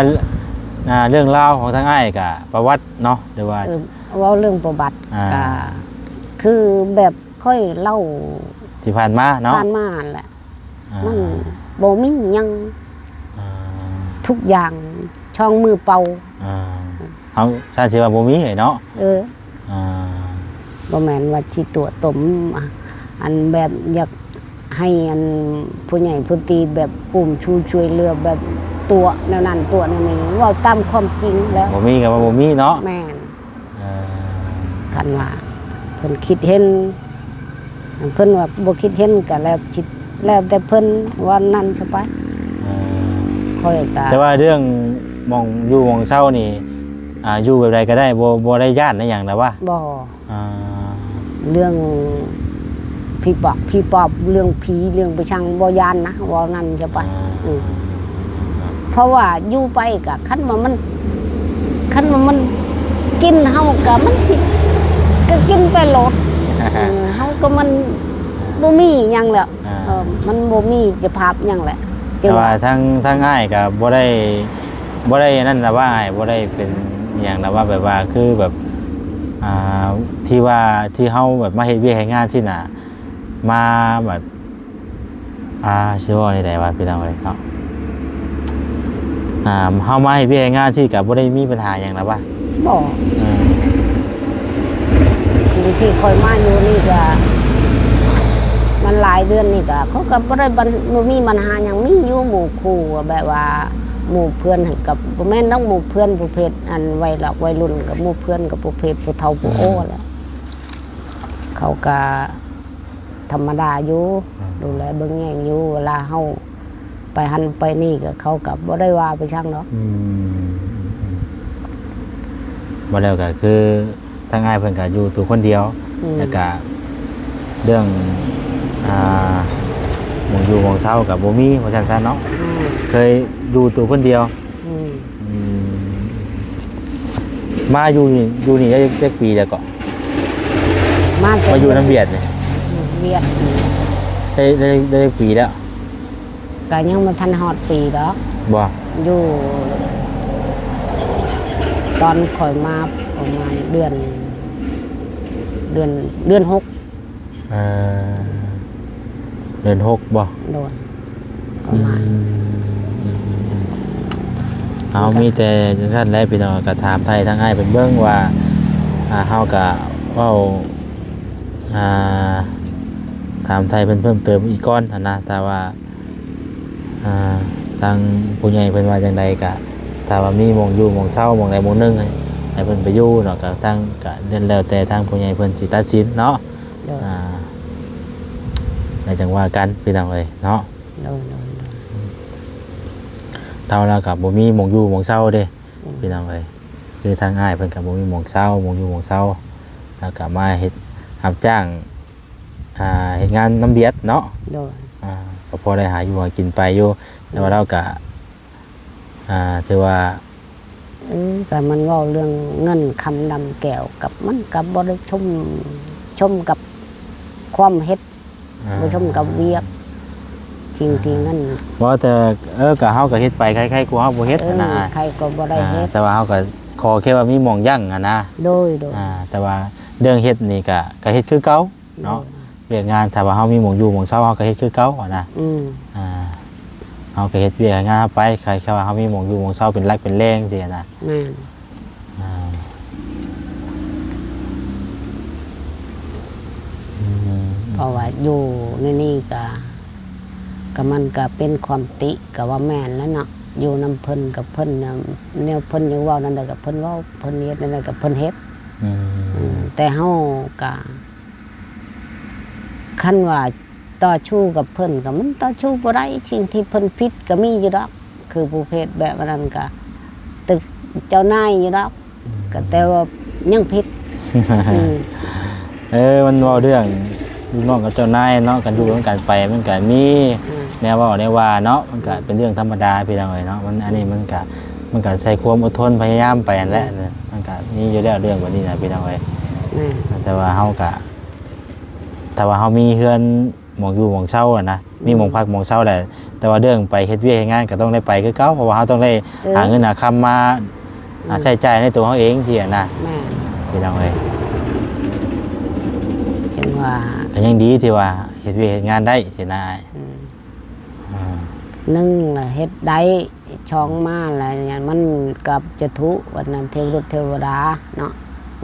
ອ່າ ເລື່ອງລາວຂອງທາງອ້າຍກະປະຫວັດເນາະ ຫຼືວ່າ ເອີ ເວົ້າເລື່ອງປະຫວັດ ອ່າ ກະຄືແບບຂ້ອຍເລົ່າທີ່ຜ່ານມາເນາະ ຜ່ານມາຫັ້ນແຫຼະ ອ່າ ມັນບໍ່ມີຫຍັງ ອ່າ ທຸກຢ່າງຊ່ອງມືເປົ່າ ອ່າ ເຮົາ ຊາຊິວ່າບໍ່ມີເນາະ ເອີ ອ່າ ບໍ່ແມ່ນວ່າຊິຕົວະຕົມ ອັນແບບຢາກໃຫ້ອັນຜູ້ໃຫຍ່ຜູ້ຕີແບບອຸ້ມຊູຊ່ວຍເຫຼືອແບບຕົວະແນວນັ້ນຕົວະແນວນີ້ ເວົ້າຕາມຄວາມຈິງແຫຼະ ບໍ່ມີກໍວ່າບໍ່ມີເນາະ ແມ່ນ ເອີ ຄັນວ່າເພິ່ນຄິດເຫັນ ເພິ່ນວ່າບໍ່ຄິດເຫັນກໍແລ້ວ ແລ້ວແຕ່ເພິ່ນ ວ່ານັ້ນຊະໄປ ເອີ ຂ້ອຍກໍ ແຕ່ວ່າເລື່ອງໝ່ອງຢູ່ໝ່ອງເຊົານີ້ ອ່າ ຢູ່ແບບໃດກໍໄດ້ ບໍ່ ບໍ່ໄດ້ຢ້ານອີຫຍັງນະວະ? ບໍ່ ອ່າ ເລື່ອງຜີປອກຜີປອບ ເລື່ອງຜີເລື່ອງໄປຊ່າງບໍ່ຢ້ານນະ ເວົ້ານັ້ນຊະໄປ ອ່າ ເອີ ເພາະວ່າຢູ່ໄປກະ ຄັນວ່າມັນ ຄັນວ່າມັນກິນເຮົາກະ ມັນຊິ ກະກິນໄປໂລດ ເອີ ເຮົາກະມັນບໍ່ມີຫຍັງແລ້ວ ອ່າ ເອີ ມັນບໍ່ມີສະພາບຫຍັງແຫຼະ ແຕ່ວ່າທາງ ທາງອ້າຍກະບໍ່ໄດ້ ບໍ່ໄດ້ອັນນັ້ນລະວ່າ ອ້າຍບໍ່ໄດ້ເປັນຫຍັງລະວ່າ ແບບວ່າຄືແບບ ອ່າ ທີ່ວ່າ ທີ່ເຮົາແບບມາເຮັດວຽກເຮັດງານຊີ້ນະ ມາແບບ ອ່າ ຊິເວົ້າແນວໃດວະ ພີ່ນ້ອງເອີຍເນາະ ອ່າ ເຮົາມາເຮັດວຽກເຮັດງານຊີ້ກະບໍ່ໄດ້ມີບັນຫາຫຍັງລະວະ? ບໍ່ ເອີ ສິ່ງທີ່ຂ້ອຍມາຢູ່ນີ້ກະ ມັນຫຼາຍເດືອນນີ້ກະ ເຂົາກະບໍ່ໄດ້ບັນ ບໍ່ມີບັນຫາຫຍັງ ມີຢູ່ໝູ່ຄູ່ ແບບວ່າໝູ່ເພື່ອນ ກະບໍ່ແມ່ນດອກ ໝູ່ເພື່ອນປະເພດອັນໄວລັກໄວລຸ້ນ ກະໝູ່ເພື່ອນກະປະເພດຜູ້ເຖົ້າຜູ້ໂອຫັ້ນແຫຼະ ເຂົາກະ ທຳມະດາຢູ່ ອືມ ດູແລເບິ່ງແຍງຢູ່ ເວລາເຮົາໄປຫັ້ນໄປນີ້ ກໍເຂົາກໍບໍ່ໄດ້ວ່າໄປຫຍັງດອກ ອືມ ບໍ່ແລ້ວກໍຄືທາງອ້າຍເພິ່ນກໍຢູ່ຕົວຄົນດຽວ ອືມ ແລ້ວກໍເລື່ອງ ອ່າ ໝ່ອງຢູ່ໝ່ອງເຊົາກໍບໍ່ມີ ວ່າຊັ້ນຊະເນາະ ອືມ ເຄີຍຢູ່ຕົວຄົນດຽວ ອືມ ອືມ ມາຢູ່ ຢູ່ນີ້ໄດ້ຈັກປີແລ້ວເກາະ? ມາແຕ່ ມາຢູ່ນຳວຽດນີ້ ວຽດນີ້ ໄດ້ ໄດ້ ໄດ້ຈັກປີແລ້ວ? ກະຍັງບໍ່ທັນຮອດປີດອກ ບໍ່ ຢູ່ ຕອນຂ້ອຍມາປະມານເດືອນ ເດືອນ ເດືອນຫົກ ເອີ ເດືອນຫົກບໍ່? ໂດຍ ປະມານ ອືມ ເອົາ ມີແຕ່ຈັ່ງຊັ້ນແຫຼະພີ່ນ້ອງ ກໍຖາມໄຖ່ທາງອ້າຍເພິ່ນເບິ່ງວ່າ ອ່າ ເຮົາກໍເວົ້າ ອ່າ ຖາມໄຖ່ເພິ່ນເພີ່ມເຕີມອີກກ່ອນຫັ້ນນະ ຖ້າວ່າ ອ່າ ທາງຜູ້ໃຫຍ່ເພິ່ນວ່າຈັ່ງໃດ ກະ ຖ້າວ່າມີໝ່ອງຢູ່ໝ່ອງເຊົາ ໝ່ອງໃດໝ່ອງໜຶ່ງ ໃຫ້ ໃຫ້ເພິ່ນໄປຢູ່ເນາະ ກະທາງ ກະແລ້ວແຕ່ທາງຜູ້ໃຫຍ່ເພິ່ນຊິຕັດສິນເນາະ ໂດຍ ອ່າ ແລ້ວຈັ່ງວ່າກັນ ພີ່ນ້ອງເອີຍເນາະ ໂດຍ ໂດຍ ໂດຍ ເຮົາລະກະບໍ່ມີໝ່ອງຢູ່ໝ່ອງເຊົາເດ້ ອືມ ພີ່ນ້ອງເອີຍ ຄືທາງອ້າຍເພິ່ນກະບໍ່ມີໝ່ອງເຊົາ ໝ່ອງຢູ່ໝ່ອງເຊົາ ລະກະມາເຮັດຮັບຈ້າງ ອ່າ ເຮັດງານນຳວຽດເນາະ ໂດຍ ອ່າ ກໍພໍໄດ້ຫາຢູ່ຫາກິນໄປຢູ່ ແຕ່ວ່າ ໂດຍ ລາວກະ ອ່າ ຖືວ່າ ເອີ ກໍມັນເວົ້າເລື່ອງເງິນຄຳດຳແກ້ວ ກັບມັນກໍບໍ່ໄດ້ຊົມ ຊົມກັບຄວາມເຮັດ ອ່າ ບໍ່ສົມກັບວຽກ ສິ່ງທີ່ເງິນ ບໍ່ ແຕ່ ເອີ ກະເຮົາກະເຮັດໄປ ໃຄໆກວ່າເຮົາບໍ່ເຮັດຫັ້ນນະ ໃຄກວ່າບໍ່ໄດ້ເຮັດ ອ່າ ແຕ່ວ່າເຮົາກະຂໍແຄ່ວ່າມີໝ່ອງຢັ້ງຫັ້ນນະ ໂດຍໆ ອ່າ ແຕ່ວ່າເລື່ອງເຮັດນີ້ກະ ກະເຮັດຄືເກົ່າເນາະ ໂດຍ ວຽກງານ ຖ້າວ່າເຮົາມີໝ່ອງຢູ່ໝ່ອງເຊົາ ເຮົາກະເຮັດຄືເກົ່າຫັ້ນນະ ອືມ ອ່າ ເຮົາກະເຮັດວຽກເຮັດງານເຮົາໄປ ໃຄແຄ່ວ່າເຮົາມີໝ່ອງຢູ່ໝ່ອງເຊົາເປັນຫຼັກເປັນແຫຼ່ງຊີ້ຫັ້ນນະ ແມ່ນ ອ່າ ອືມ ເພາະວ່າຢູ່ໃນນີ້ກະ ກະມັນກະເປັນຄວາມຕິ ກະວ່າແມ່ນແລ້ວເນາະ ຢູ່ນຳເພິ່ນກະເພິ່ນ ແນວເພິ່ນຢາກເວົ້າແນວໃດກະເພິ່ນເວົ້າ ເພິ່ນເຮັດແນວໃດກະເພິ່ນເຮັດ ອືມ ແຕ່ເຮົາກະ ຄັນວ່າຕໍ່ສູ້ກັບເພິ່ນກະມັນຕໍ່ສູ້ບໍ່ໄດ້ ສິ່ງທີ່ເພິ່ນຜິດກະມີຢູ່ດອກ ຄືປະເພດແບບອັນນັ້ນກະຕຶກເຈົ້ານາຍຢູ່ດອກ ອືມ ກະແຕ່ວ່າຍັງຜິດ ອືມ ເອີ ມັນເວົ້າເລື່ອງລູກນ້ອງກັບເຈົ້ານາຍເນາະ ການຢູ່ນຳກັນໄປມັນກະມີ ອືມ ແນວເວົ້າແນວວ່າເນາະ ມັນກະເປັນເລື່ອງທຳມະດາພີ່ນ້ອງເອີຍເນາະ ມັນ ອັນນີ້ມັນກະ ມັນກະໃຊ້ຄວາມອົດທົນພະຍາຍາມໄປຫັ້ນແຫຼະ ອືມ ມັນກະມີຢູ່ແລ້ວເລື່ອງແບບນີ້ນະພີ່ນ້ອງເອີຍ ແມ່ນ ແຕ່ວ່າເຮົາກະ ຖ້າວ່າເຮົາມີເຮືອນ ໝ່ອງຢູ່ໝ່ອງເຊົາຫັ້ນນະ ອືມ ມີໝ່ອງພັກໝ່ອງເຊົາແຫຼະ ແຕ່ວ່າເລື່ອງໄປເຮັດວຽກເຮັດງານກະຕ້ອງໄດ້ໄປຄືເກົ່າ ເພາະວ່າເຮົາຕ້ອງໄດ້ ເອີ ຫາເງິນຫາຄຳມາ ອືມ ໃຊ້ຈ່າຍໃນຕົວເຮົາເອງຊີ້ຫັ້ນນະ ແມ່ນ ພີ່ນ້ອງເອີຍ ຈັ່ງວ່າ ກະຍັງດີທີ່ວ່າເຮັດວຽກເຮັດງານໄດ້ຊີ້ນະອ້າຍ ອືມ ອ່າ ໜຶ່ງລະເຮັດໄດ້ ສອງມາລະມັນກັບຈະທຸ ອັນນັ້ນເທວະລຸດເທວະດາເນາະ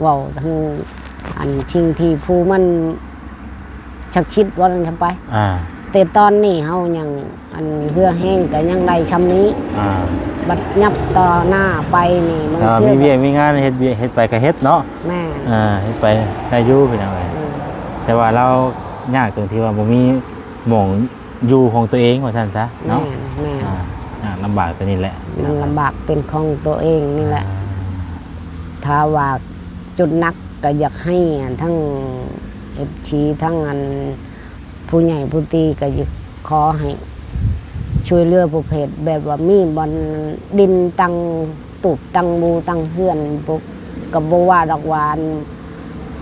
ເວົ້າທັງອັນສິ່ງທີ່ຜູ້ມັນສັກສິດວ່ານັ້ນຊະໄປ ອ່າ ແຕ່ຕອນນີ້ເຮົາຍັງ ອັນເຫື່ອແຮງກະຍັງໄດ້ຊ່ຳນີ້ ອ່າ ບັດຫຍັບຕໍ່ໜ້າໄປນີ້ ບາງເທື່ອມີວຽກມີງານເຮັດວຽກເຮັດໄປກະເຮັດເນາະ ແມ່ນ ອ່າ ເຮັດໄປໄດ້ຢູ່ພີ່ນ້ອງເອີຍ ອືມ ແຕ່ວ່າລາວຍາກຕົງທີ່ວ່າບໍ່ມີໝ່ອງ ຢູ່ຂອງຕົວເອງວ່າຊັ້ນຊະເນາະ ແມ່ນໆ ອ່າ ຍາກລຳບາກຕົວນີ້ແຫຼະ ມັນລຳບາກເປັນຂອງຕົວເອງນີ້ແຫຼະ ອ່າ ຖ້າວ່າຈຸດໜັກກະຢາກໃຫ້ທັງເອັຟຊີ ທັງອັນຜູ້ໃຫຍ່ຜູ້ຕີ ກະຢາກຂໍໃຫ້ຊ່ວຍເຫຼືອປະເພດແບບວ່າມີບ່ອນດິນຕັ້ງ ຕູບຕັ້ງບູຕັ້ງເຮືອນ ບໍ່ ກະບໍ່ວ່າດອກວ່າ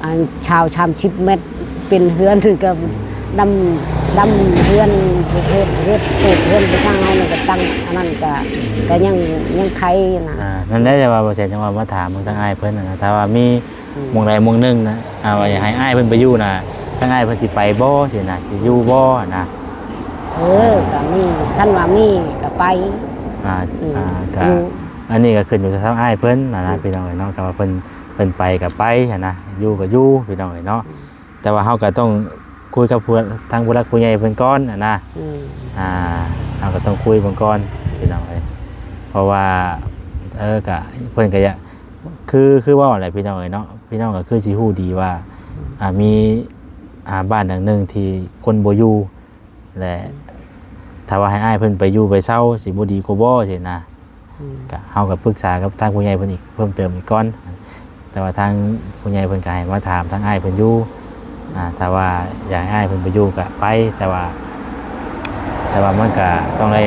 ອັນ ຊາວສາມສິບແມັດ ເປັນເຮືອນກະດຳ ດຳເຮືອນ ເຮັດ ເຮັດຕູບເຮືອນໄປທາງເຮົານີ້ກະຕັ້ງ ອັນນັ້ນກະ ກະຍັງ ຍັງໄຄນະ ອ່າ ນັ້ນແຫຼະ ແຕ່ວ່າບໍ່ແສນຈັ່ງວ່າມາຖາມເບິ່ງທາງອ້າຍເພິ່ນຫັ້ນນະ ຖ້າວ່າມີ ອືມ ໝ່ອງໃດໝ່ອງໜຶ່ງນະ ອ່າ ວ່າຢາກໃຫ້ອ້າຍເພິ່ນໄປຢູ່ນະ ທາງອ້າຍເພິ່ນຊິໄປບໍ່ ຊີ້ນະ ຊິຢູ່ບໍ່ຫັ້ນນະ ເອີ ກະມີ ຄັນວ່າມີກະໄປ ອ່າ ອືມ ອ່າ ກະ ຢູ່ ອັນນີ້ກະຂຶ້ນຢູ່ກັບທາງອ້າຍເພິ່ນຫັ້ນນະ ອືມ ພີ່ນ້ອງເອີຍເນາະ ກະວ່າເພິ່ນ ເພິ່ນໄປກະໄປຫັ້ນນະ ຢູ່ກະຢູ່ ພີ່ນ້ອງເອີຍເນາະ ອືມ ແຕ່ວ່າເຮົາກະຕ້ອງຄຸຍກັບຜູ້ ທາງຜູ້ຫຼັກຜູ້ໃຫຍ່ເພິ່ນກ່ອນຫັ້ນນະ ອືມ ອ່າ ເຮົາກະຕ້ອງຄຸຍເບິ່ງກ່ອນ ພີ່ນ້ອງເອີຍ ເພາະວ່າ ເອີ ກະ ເພິ່ນກະຢາກ ຄື ຄືເວົ້າຫັ້ນແຫຼະ ພີ່ນ້ອງເອີຍເນາະ ພີ່ນ້ອງກະຄືຊິຮູ້ດີວ່າ ອືມ ອ່າ ມີ ອ່າ ບ້ານຫຼັງໜຶ່ງທີ່ຄົນບໍ່ຢູ່ ແລະ ອືມ ຖ້າວ່າໃຫ້ອ້າຍເພິ່ນໄປຢູ່ໄປເຊົາ ຊິບໍ່ດີກວ່າບໍ່ ຊີ້ນະ ອືມ ກະເຮົາກະປຶກສາກັບທາງຜູ້ໃຫຍ່ເພິ່ນອີກເພີ່ມເຕີມອີກກ່ອນ ແຕ່ວ່າທາງຜູ້ໃຫຍ່ເພິ່ນກະໃຫ້ມາຖາມທາງອ້າຍເພິ່ນຢູ່ ອ່າ ຖ້າວ່າຢາກໃຫ້ອ້າຍເພິ່ນໄປຢູ່ກະໄປ ແຕ່ວ່າ ແຕ່ວ່າມັນກະຕ້ອງໄດ້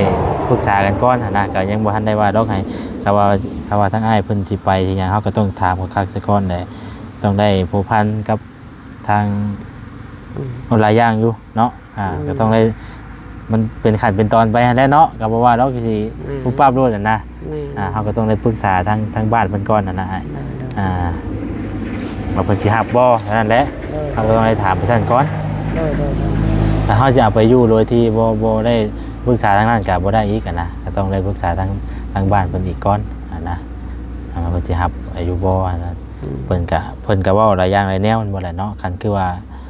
ປຶກສາກັນກ່ອນຫັ້ນນະ ກະຍັງບໍ່ທັນໄດ້ວ່າດອກ ໃຫ້ ຖ້າວ່າ ຖ້າວ່າທາງອ້າຍເພິ່ນຊິໄປຊິຫຍັງ ເຮົາກະຕ້ອງຖາມຄັກໆຊະກ່ອນແຫຼະ ຕ້ອງໄດ້ພົວພັນກັບ ທາງ ອືມ ຫຼາຍຢ່າງຢູ່ເນາະ ອ່າ ອືມ ກະຕ້ອງໄດ້ ມັນເປັນຂັ້ນເປັນຕອນໄປຫັ້ນແຫຼະເນາະ ກະບໍ່ວ່າດອກ ຊິ ອືມ ປຸບປັບໂລດຫັ້ນນະ ແມ່ນ ອ່າ ເຮົາກະຕ້ອງໄດ້ປຶກສາທາງ ທາງບ້ານເພິ່ນກ່ອນຫັ້ນນະ ໂດຍໆ ອ່າ ວ່າເພິ່ນຊິຮັບບໍ່ ເທົ່ານັ້ນແຫຼະ ໂດຍ ເຮົາກະຕ້ອງໄດ້ຖາມເພິ່ນກ່ອນ ໂດຍໆ ຖ້າເຮົາຊິເອົາໄປຢູ່ໂດຍທີ່ບໍ່ ບໍ່ໄດ້ປຶກສາທາງນັ້ນກະບໍ່ໄດ້ອີກຫັ້ນນະ ກະຕ້ອງໄດ້ປຶກສາທາງ ທາງບ້ານເພິ່ນອີກກ່ອນຫັ້ນນະ ວ່າເພິ່ນຊິຮັບຢູ່ບໍ່ຫັ້ນນະ ອືມ ເພິ່ນກະ ເພິ່ນກະເວົ້າຫຼາຍຢ່າງຫຼາຍແນວ ແມ່ນບໍ່ລະເນາະ ຄັນຄືວ່າ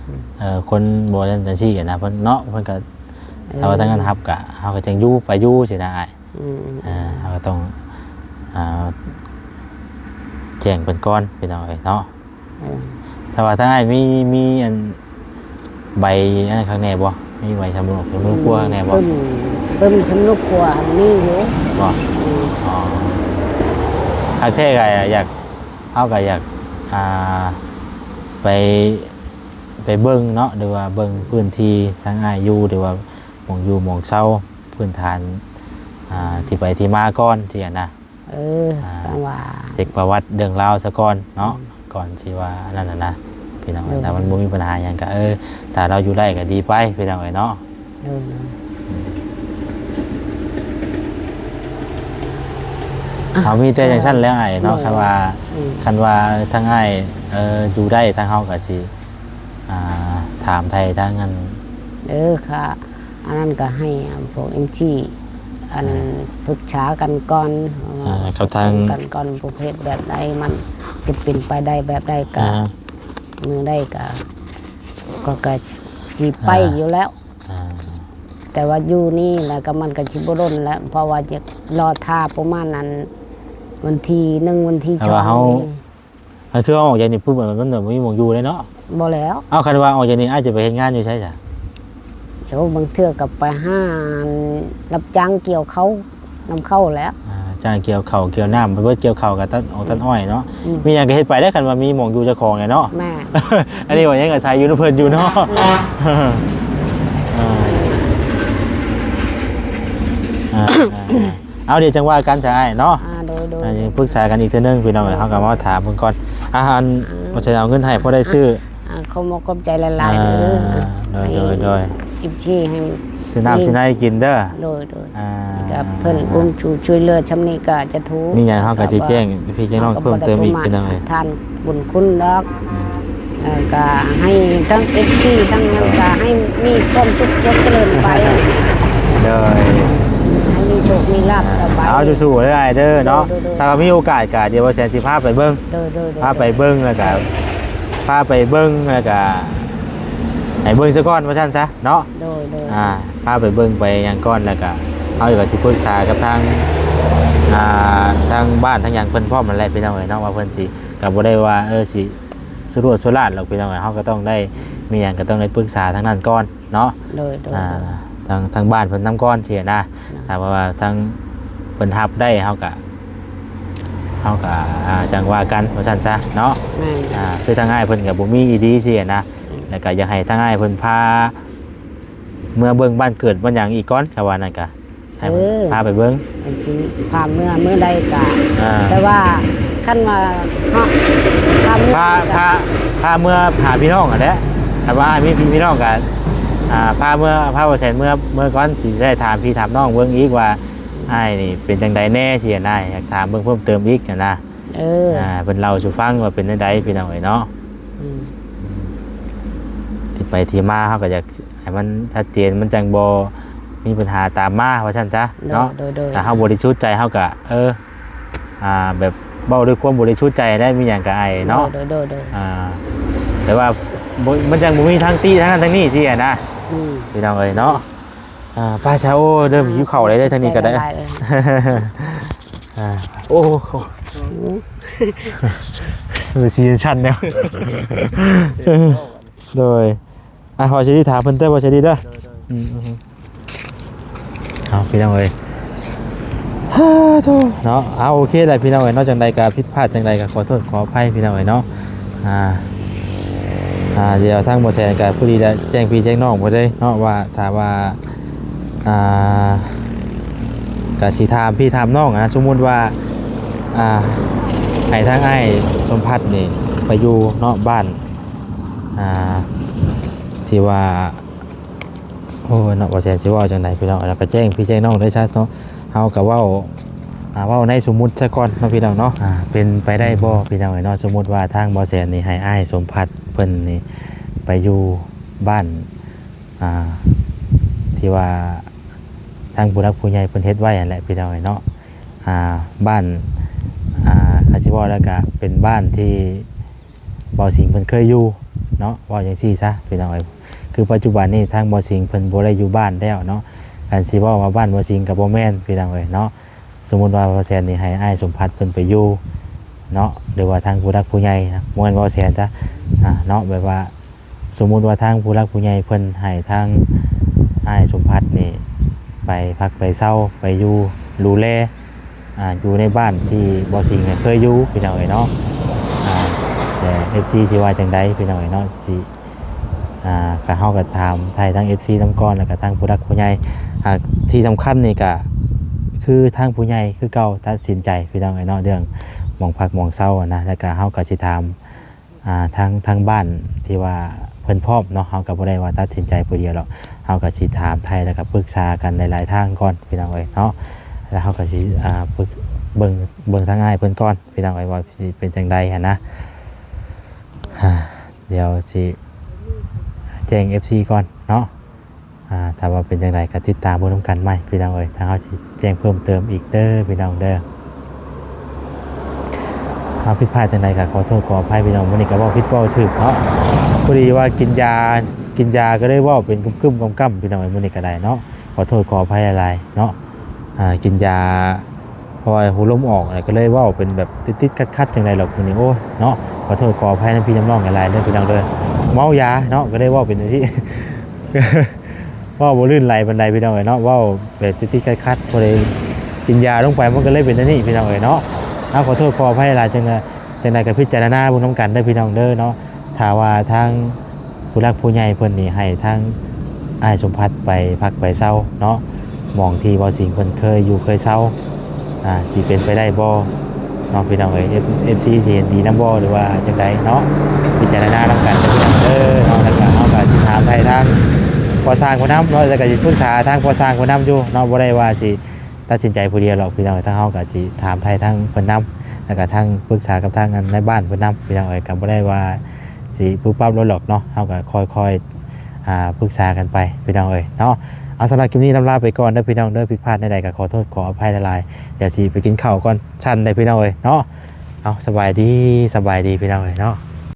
ອືມ ເອີ ຄົນບໍ່ຈັ່ງ ຈັ່ງຊີ້ຫັ້ນນະ ເພິ່ນເນາະ ເພິ່ນກະ ເອີ ຖ້າວ່າທາງນັ້ນຮັບກະ ເຮົາກະຈັ່ງຢູ່ ໄປຢູ່ຊີ້ນະອ້າຍ ອືມໆ ເອີ ເຮົາກະຕ້ອງ ອ່າ ແຈ້ງເພິ່ນກ່ອນ ພີ່ນ້ອງເອີຍເນາະ ເອີ ແຕ່ວ່າທາງອ້າຍມີ ມີອັນ ໃບອັນນັ້ນຄັກແນ່ບໍ່? ມີໃບສຳມະໂນ ສຳມະໂນຄົວຄັກແນ່ບໍ່? ປຶ້ມ ປຶ້ມສຳມະໂນຄົວຫັ້ນມີຢູ່ ບໍ່? ອືມ ອໍ ຄັກແທ້ກະຢາກ ເຮົາກະຢາກ ອ່າ ໄປ ໄປເບິ່ງເນາະ ຫຼືວ່າເບິ່ງພື້ນທີ່ທາງອ້າຍຢູ່ ຫຼືວ່າໝ່ອງຢູ່ໝ່ອງເຊົາ ພື້ນຖານ ອ່າ ທີ່ໄປທີ່ມາກ່ອນຊີ້ນະ ເອີ ອ່າ ຈັ່ງວ່າ ເຊັກປະຫວັດເລື່ອງລາວສາກ່ອນເນາະ ອືມ ກ່ອນຊິວ່າອັນນັ້ນນະ ເພ ພີ່ນ້ອງ. ໂດຍ ຖ້າມັນບໍ່ມີບັນຫາຫຍັງກໍ ເອີ ຖ້າລາວຢູ່ໄດ້ກໍດີໄປ ພີ່ນ້ອງເອີຍເນາະ. ໂດຍ ໂດຍ ເຮົາມີແຕ່ຈັ່ງຊັ້ນແຫຼະອ້າຍເນາະ. ໂດຍ ຄັນວ່າ ອືມ ຄັນວ່າທາງອ້າຍ ເອີ ຢູ່ໄດ້ ທາງເຮົາກໍຊິ ອ່າ ຖາມໄຖ່ທາງອັນ ເອີ ຄ່ະ ອັນນັ້ນກໍໃຫ້ພວກເອັມຊີ ອັນ ອ່າ ປຶກສາກັນກ່ອນ ເອີ ກັບທາງ ກັນກ່ອນ ປະເພດແບບໃດ ມັນຈະເປັນໄປໄດ້ແບບໃດ ກໍ ອ່າ ມື້ໃດກໍ ກໍ ກໍຊິໄປ ອ່າ ຢູ່ແລ້ວ ອ່າ ແຕ່ວ່າຢູ່ນີ້ແລ້ວກໍມັນກໍຊິບໍ່ດົນແລ້ວ ເພາະວ່າຈະລໍຖ້າປະມານນັ້ນ ວັນທີໜຶ່ງ ວັນທີສອງ ນີ້ ອັນຄືເຮົາອອກຈາກນີ້ປຸບ ມັນ ມັນບໍ່ມີໝ່ອງຢູ່ເລີຍເນາະ. ບໍ່ແລ້ວ. ເອົ້າ ຄັນວ່າອອກຈາກນີ້ ອ້າຍຈະໄປເຮັດງານຢູ່ໃສຊະ? ໂອ້ ບາງເທື່ອກໍໄປຫາຮັບຈ້າງກ່ຽວເຂົ້ານຳເຂົາແຫຼະ. ອ່າ ຈ້າງກ່ຽວເຂົ້າກ່ຽວນ້ຳ ໄປເບິດກ່ຽວເຂົ້າກັບຕັດ ອອກຕັດອ້ອຍເນາະ. ອືມ ມີຫຍັງກໍເຮັດໄປໄດ້ ຄັນວ່າມີໝ່ອງຢູ່ເຈົ້າຂອງແຫຼະເນາະ. ແມ່ນ. ອັນນີ້ວ່າຍັງອາໄສຢູ່ນຳເພິ່ນຢູ່ເນາະ. ອ່າ ອ່າ ອ່າ ເອົາ ດຽວຈັ່ງວ່າກັນຊະອ້າຍເນາະ. ອ່າ ໂດຍ ໂດຍ ອ່າ ຍັງປຶກສາກັນອີກເທື່ອໜຶ່ງ ພີ່ນ້ອງເອີຍ. ໂດຍ ເຮົາກໍມາຖາມເພິ່ນກ່ອນ ອ່າ ອັນ ອ່າ ວ່າຊິເອົາເງິນໃຫ້ພໍໄດ້ຊື້ ອ່າ ຂອງໝົດຂອບໃຈຫຼາຍໆ ອ່າ ເດີ ໂດຍ ໂດຍ ໃຫ້ ໂດຍ ເອັຟຊີ ໃຫ້ ຊື້ນ້ຳ ມີ ຊື້ໃນກິນເດີ. ໂດຍ ໂດຍ ອ່າ ກໍເພິ່ນອຸ້ມ ອ່າ ຊູຊ່ວຍເຫຼືອຊ່ຳນີ້ກໍຈະຖືກ ມີຫຍັງເຮົາກໍຈະແຈ້ງພີ່ແຈ້ງນ້ອງເພີ່ມເຕີມອີກ ພີ່ນ້ອງເອີຍ. ທານບຸນຄຸນດອກ ອືມ ເອີ ກໍໃຫ້ທັງເອັຟຊີທັງນັ້ນ ກໍໃຫ້ມີຄວາມສຸກຄວາມຈະເລີນໄປ. ໂດຍ ໃຫ້ມີໂຊກມີລາບຕໍ່ໄປ. ເອົາ ສູ້ໆເດີອ້າຍເດີເນາະ. ໂດຍ ໂດຍ ໂດຍ ຖ້າວ່າມີໂອກາດກໍດຽວບ່າວແສນຊິພາໄປເບິ່ງ. ໂດຍ ໂດຍ ໂດຍ ພາໄປເບິ່ງ ແລ້ວກໍພາໄປເບິ່ງ ແລ້ວກໍໃຫ້ເບິ່ງຊະກ່ອນ ວ່າຊັ້ນຊະເນາະ. ໂດຍ ໂດຍ ອ່າ ພາໄປເບິ່ງໄປຫຍັງກ່ອນ ແລ້ວກໍເຮົາກໍຊິປຶກສາກັບທາງ ອ່າ ທາງບ້ານທາງຫຍັງເພິ່ນພ້ອມນັ້ນແຫຼະ ພີ່ນ້ອງເອີຍເນາະ ວ່າເພິ່ນຊິ ກໍບໍ່ໄດ້ວ່າ ເອີ ຊິ ສະຫຼວດສະຫຼາດດອກ ພີ່ນ້ອງເອີຍ. ເຮົາກໍຕ້ອງໄດ້ ມີຫຍັງກໍຕ້ອງໄດ້ປຶກສາທາງນັ້ນກ່ອນເນາະ. ໂດຍ ໂດຍ ອ່າ ໂດຍ ທາງ ທາງບ້ານເພິ່ນນຳກ່ອນຊີ້ນະ. ເນາະ ຖ້າວ່າທາງເພິ່ນຮັບໄດ້ ເຮົາກໍ ເຮົາກໍ ອ່າ ຈັ່ງວ່າກັນ ວ່າຊັ້ນຊະເນາະ. ແມ່ນ ອ່າ ຄືທາງອ້າຍເພິ່ນກໍບໍ່ມີອີ່ຫຼີຊີ້ນະ. ອືມ ແລ້ວກໍຢາກໃຫ້ທາງອ້າຍເພິ່ນພາເມືອເບິ່ງບ້ານເກີດບ້ານຫຍັງອີກກ່ອນ ຖ້າວ່ານັ້ນກໍ ໃຫ້ເພິ່ນ ເອີ ພາໄປເບິ່ງ ເພິ່ນຊິພາເມືອມື້ໃດກະ ອ່າ ແຕ່ວ່າຄັນວ່າເຮົາພາເມືອ ພາ ກະ ພາ ພາເມືອຫາພີ່ນ້ອງຫັ້ນແຫຼະ. ຄັນວ່າອ້າຍມີພີ່ມີນ້ອງກະ ອ່າ ພາເມືອ ພາບ່າວແສນເມືອ ເມືອກ່ອນ ຊິໄດ້ຖາມພີ່ຖາມນ້ອງເບິ່ງອີກວ່າ ອືມ ອ້າຍນີ້ເປັນຈັ່ງໃດແດ່ ຊີ້ນະ ຢາກຖາມເບິ່ງເພີ່ມເຕີມອີກຫັ້ນນະ. ເອີ ອ່າ ເພິ່ນເລົ່າສູ່ຟັງວ່າເປັນຈັ່ງໃດ ພີ່ນ້ອງເອີຍເນາະ. ອືມ ທີ່ໄປທີ່ມາເຮົາກໍຢາກ ໃຫ້ມັນຊັດເຈນ ມັນຈັ່ງບໍ່ມີບັນຫາຕາມມາ ວ່າຊັ້ນຊະເນາະ. ໂດຍ ໂດຍ ໂດຍ ຖ້າເຮົາບໍລິສຸດໃຈ ເຮົາກະ ເອີ ອ່າ ແບບເວົ້າດ້ວຍຄວາມບໍລິສຸດໃຈໄດ້ ມີຫຍັງກະອ້າຍເນາະ. ໂດຍ ໂດຍ ໂດຍ ໂດຍ ອ່າ ແຕ່ວ່າບໍ່ ມັນຈັ່ງບໍ່ມີທາງຕິທາງນັ້ນທາງນີ້ຊີ້ນະ. ອືມ ພີ່ນ້ອງເອີຍເນາະ. ອ່າ ໄປຊະ ໂອ້ ເລີ່ມຫິວເຂົ້າແລ້ວເດີ ທາງນີ້ກໍໄດ້. ອ່າ ໂອ້ ໂອ້ ມັນຊິຊັນແລ້ວ. ໂດຍ ອ່ະ ເວົ້າສະດີ ຖາມເພິ່ນເດີ ເວົ້າສະດີເດີ. ໂດຍ ໂດຍ ອືມ ເອົາ ພີ່ນ້ອງເອີຍ ໂທເນາະ. ເອົາ ໂອເຄແຫຼະ ພີ່ນ້ອງເອີຍເນາະ. ຈັ່ງໃດກໍຜິດພາດຈັ່ງໃດກໍຂໍໂທດຂໍອະໄພ ພີ່ນ້ອງເອີຍເນາະ. ອ່າ ອ່າ ດຽວທາງໝໍແສນກໍພໍດີແຫຼະ ແຈ້ງພີ່ແຈ້ງນ້ອງເພິ່ນເລີຍເນາະ ວ່າຖ້າວ່າ ອ່າ ກະຊິຖາມພີ່ຖາມນ້ອງນະ ສົມມຸດວ່າ ອ່າ ໃຫ້ທາງອ້າຍສົມພັດນີ້ໄປຢູ່ເນາະ ບ້ານ ອ່າ ທີ່ວ່າ ໂອ້ຍເນາະ ບໍ່ແຊນຊິເວົ້າຈັ່ງໃດພີ່ນ້ອງ ແລ້ວກໍແຈ້ງພີ່ແຈ້ງນ້ອງໄດ້ຊະເນາະ. ເຮົາກໍເວົ້າ ອ່າ ເວົ້າໃນສົມມຸດຊະກ່ອນເນາະ ພີ່ນ້ອງເນາະ. ອ່າ ເປັນໄປໄດ້ບໍ່ ພີ່ນ້ອງເອີຍເນາະ ສົມມຸດວ່າທາງບໍ່ແຊນນີ້ໃຫ້ອ້າຍສົມພັດເພິ່ນນີ້ໄປຢູ່ບ້ານ ອ່າ ທີ່ວ່າທາງຜູ້ຫຼັກຜູ້ໃຫຍ່ເພິ່ນເຮັດໄວ້ຫັ້ນແຫຼະ ພີ່ນ້ອງເອີຍເນາະ. ອ່າ ບ້ານ ອ່າ ຄັນຊິເວົ້າແລ້ວກະເປັນບ້ານທີ່ບ່າວສິງເພິ່ນເຄີຍຢູ່ເນາະ ເວົ້າຈັ່ງຊີ້ຊະ ພີ່ນ້ອງເອີຍ. ຄືປັດຈຸບັນນີ້ທາງບ່າວສິງເພິ່ນບໍ່ໄດ້ຢູ່ບ້ານແລ້ວເນາະ. ຄັນຊິເວົ້າວ່າບ້ານບ່າວສິງກະບໍ່ແມ່ນ ພີ່ນ້ອງເອີຍເນາະ. ສົມມຸດວ່າບ່າວແຊນນີ້ໃຫ້ອ້າຍສົມພັດເພິ່ນໄປຢູ່ເນາະ ຫຼືວ່າທາງຜູ້ຫຼັກຜູ້ໃຫຍ່ນະ ບໍ່ແມ່ນບ່າວແຊນຊະ ອ່າ ເນາະ ແບບວ່າ ສົມມຸດວ່າທາງຜູ້ຫຼັກຜູ້ໃຫຍ່ເພິ່ນໃຫ້ທາງອ້າຍສົມພັດນີ້ໄປພັກໄປເຊົາ ໄປຢູ່ດູແລ ອ່າ ຢູ່ໃນບ້ານທີ່ບ່າວສິງເຄີຍຢູ່ ພີ່ນ້ອງເອີຍເນາະ. ອ່າ ແຕ່ເອັຟຊີຊິວ່າຈັ່ງໃດ ພີ່ນ້ອງເອີຍເນາະ ຊິ ອ່າ ກະເຮົາກະຖາມໄຖ່ທາງເອັຟຊີນຳກ່ອນ ແລ້ວກະທາງຜູ້ຫຼັກຜູ້ໃຫຍ່. ອ່າ ທີ່ສຳຄັນນີ້ກະຄືທາງຜູ້ໃຫຍ່ຄືເກົ່າຕັດສິນໃຈ ພີ່ນ້ອງເອີຍເນາະ ເລື່ອງໝ່ອງພັກໝ່ອງເຊົາຫັ້ນນະ ແລ້ວກະເຮົາກະຊິຖາມ ອ່າ ທາງ ທາງບ້ານທີ່ວ່າເພິ່ນພ້ອມເນາະ ເຮົາກໍບໍ່ໄດ້ວ່າຕັດສິນໃຈຜູ້ດຽວດອກ ເຮົາກໍຊິຖາມໄຖ່ ແລ້ວກໍປຶກສາກັນຫຼາຍໆທາງກ່ອນ ພີ່ນ້ອງເອີຍເນາະ ແລ້ວເຮົາກໍຊິ ອ່າ ປຶກ ເບິ່ງ ເບິ່ງທາງອ້າຍເພິ່ນກ່ອນ ພີ່ນ້ອງເອີຍ ວ່າຊິເປັນຈັ່ງໃດຫັ້ນນະ ດຽວຊິແຈ້ງເອັຟຊີກ່ອນເນາະ ອ່າ ຖ້າວ່າເປັນຈັ່ງໃດກໍຕິດຕາມເບິ່ງນຳກັນໃໝ່ ພີ່ນ້ອງເອີຍ ທາງເຮົາຊິແຈ້ງເພີ່ມເຕີມອີກເດີ ພີ່ນ້ອງເດີ. ເຮົາຜິດພາດຈັ່ງໃດກໍຂໍໂທດຂໍອະໄພ ພີ່ນ້ອງ ມື້ນີ້ກໍເວົ້າຜິດເວົ້າຖືກເນາະ ພໍດີວ່າກິນຢາ ກິນຢາກໍເລີຍເວົ້າເປັນກຶ້ມໆກ້ຳໆ ພີ່ນ້ອງເອີຍ ມື້ນີ້ກໍໄດ້ເນາະ ຂໍໂທດຂໍອະໄພຫຼາຍໆເນາະ ອ່າ ກິນຢາ ເພາະວ່າຫູລົມອອກ ກໍເລີຍເວົ້າເປັນແບບຕິດໆຂັດໆ ຈັ່ງໃດດອກມື້ນີ້ ໂອ້ຍເນາະ ຂໍໂທດຂໍອະໄພນຳພີ່ນຳນ້ອງຫຼາຍໆເດີ ພີ່ນ້ອງເດີ ເມົາຢາເນາະ ກໍເລີຍເວົ້າເປັນຈັ່ງຊີ້ ເວົ້າບໍ່ລື່ນໄຫຼປານໃດ ພີ່ນ້ອງເອີຍເນາະ ເວົ້າແບບຕິດໆຂັດໆ ພໍໄດ້ກິນຢາລົງໄປ ມັນກໍເລີຍເປັນອັນນີ້ ພີ່ນ້ອງເອີຍເນາະ ເອົາ ຂໍໂທດຂໍອະໄພຫຼາຍ ຈັ່ງໃດ ຈັ່ງໃດກໍພິຈາລະນາເບິ່ງນຳກັນເດີ ພີ່ນ້ອງເດີເນາະ ຖ້າວ່າທາງຜູ້ຫຼັກຜູ້ໃຫຍ່ເພິ່ນນີ້ ໃຫ້ທາງອ້າຍສົມພັດໄປພັກໄປເຊົາເນາະ ໝ່ອງທີ່ບ່າວສິງເພິ່ນເຄີຍຢູ່ເຄີຍເຊົາ ອ່າ ຊິເປັນໄປໄດ້ບໍ່ເນາະ ພີ່ນ້ອງເອີຍ ເອັຟ ເອັຟຊີຊິເຫັນດີນຳບໍ່ ຫຼືວ່າຈັ່ງໃດເນາະ ພິຈາລະນານຳກັນເດີ ພີ່ນ້ອງເດີເນາະ ແລ້ວກໍເຮົາກໍຊິຖາມໄຖ່ທາງພໍ່ຊ່າງເພິ່ນນຳເນາະ ແລ້ວກໍຊິປຶກສາທາງພໍ່ຊ່າງເພິ່ນນຳຢູ່ເນາະ ບໍ່ໄດ້ວ່າຊິຕັດສິນໃຈຜູ້ດຽວດອກ ພີ່ນ້ອງ ທາງເຮົາກໍຊິຖາມໄຖ່ທາງເພິ່ນນຳ ແລ້ວກໍທາງປຶກສາກັບທາງອັນນາຍບ້ານເພິ່ນນຳ ພີ່ນ້ອງເອີຍ ກໍບໍ່ໄດ້ວ່າຊິປຸບປັບໂລດດອກເນາະ ເຮົາກໍຄ່ອຍໆ ອ່າ ປຶກສາກັນໄປ ພີ່ນ້ອງເອີຍເນາະ ເອົາ ສຳລັບຄລິບນີ້ລຳລາໄປກ່ອນເດີ ພີ່ນ້ອງເດີ ຜິດພາດແນວໃດກໍຂໍໂທດຂໍອະໄພຫຼາຍໆ ດຽວຊິໄປກິນເຂົ້າກ່ອນຊັ້ນໃດ ພີ່ນ້ອງເອີຍເນາະ ເອົາ ສະບາຍດີ ສະບາຍດີ ພີ່ນ້ອງເອີຍເນາະ.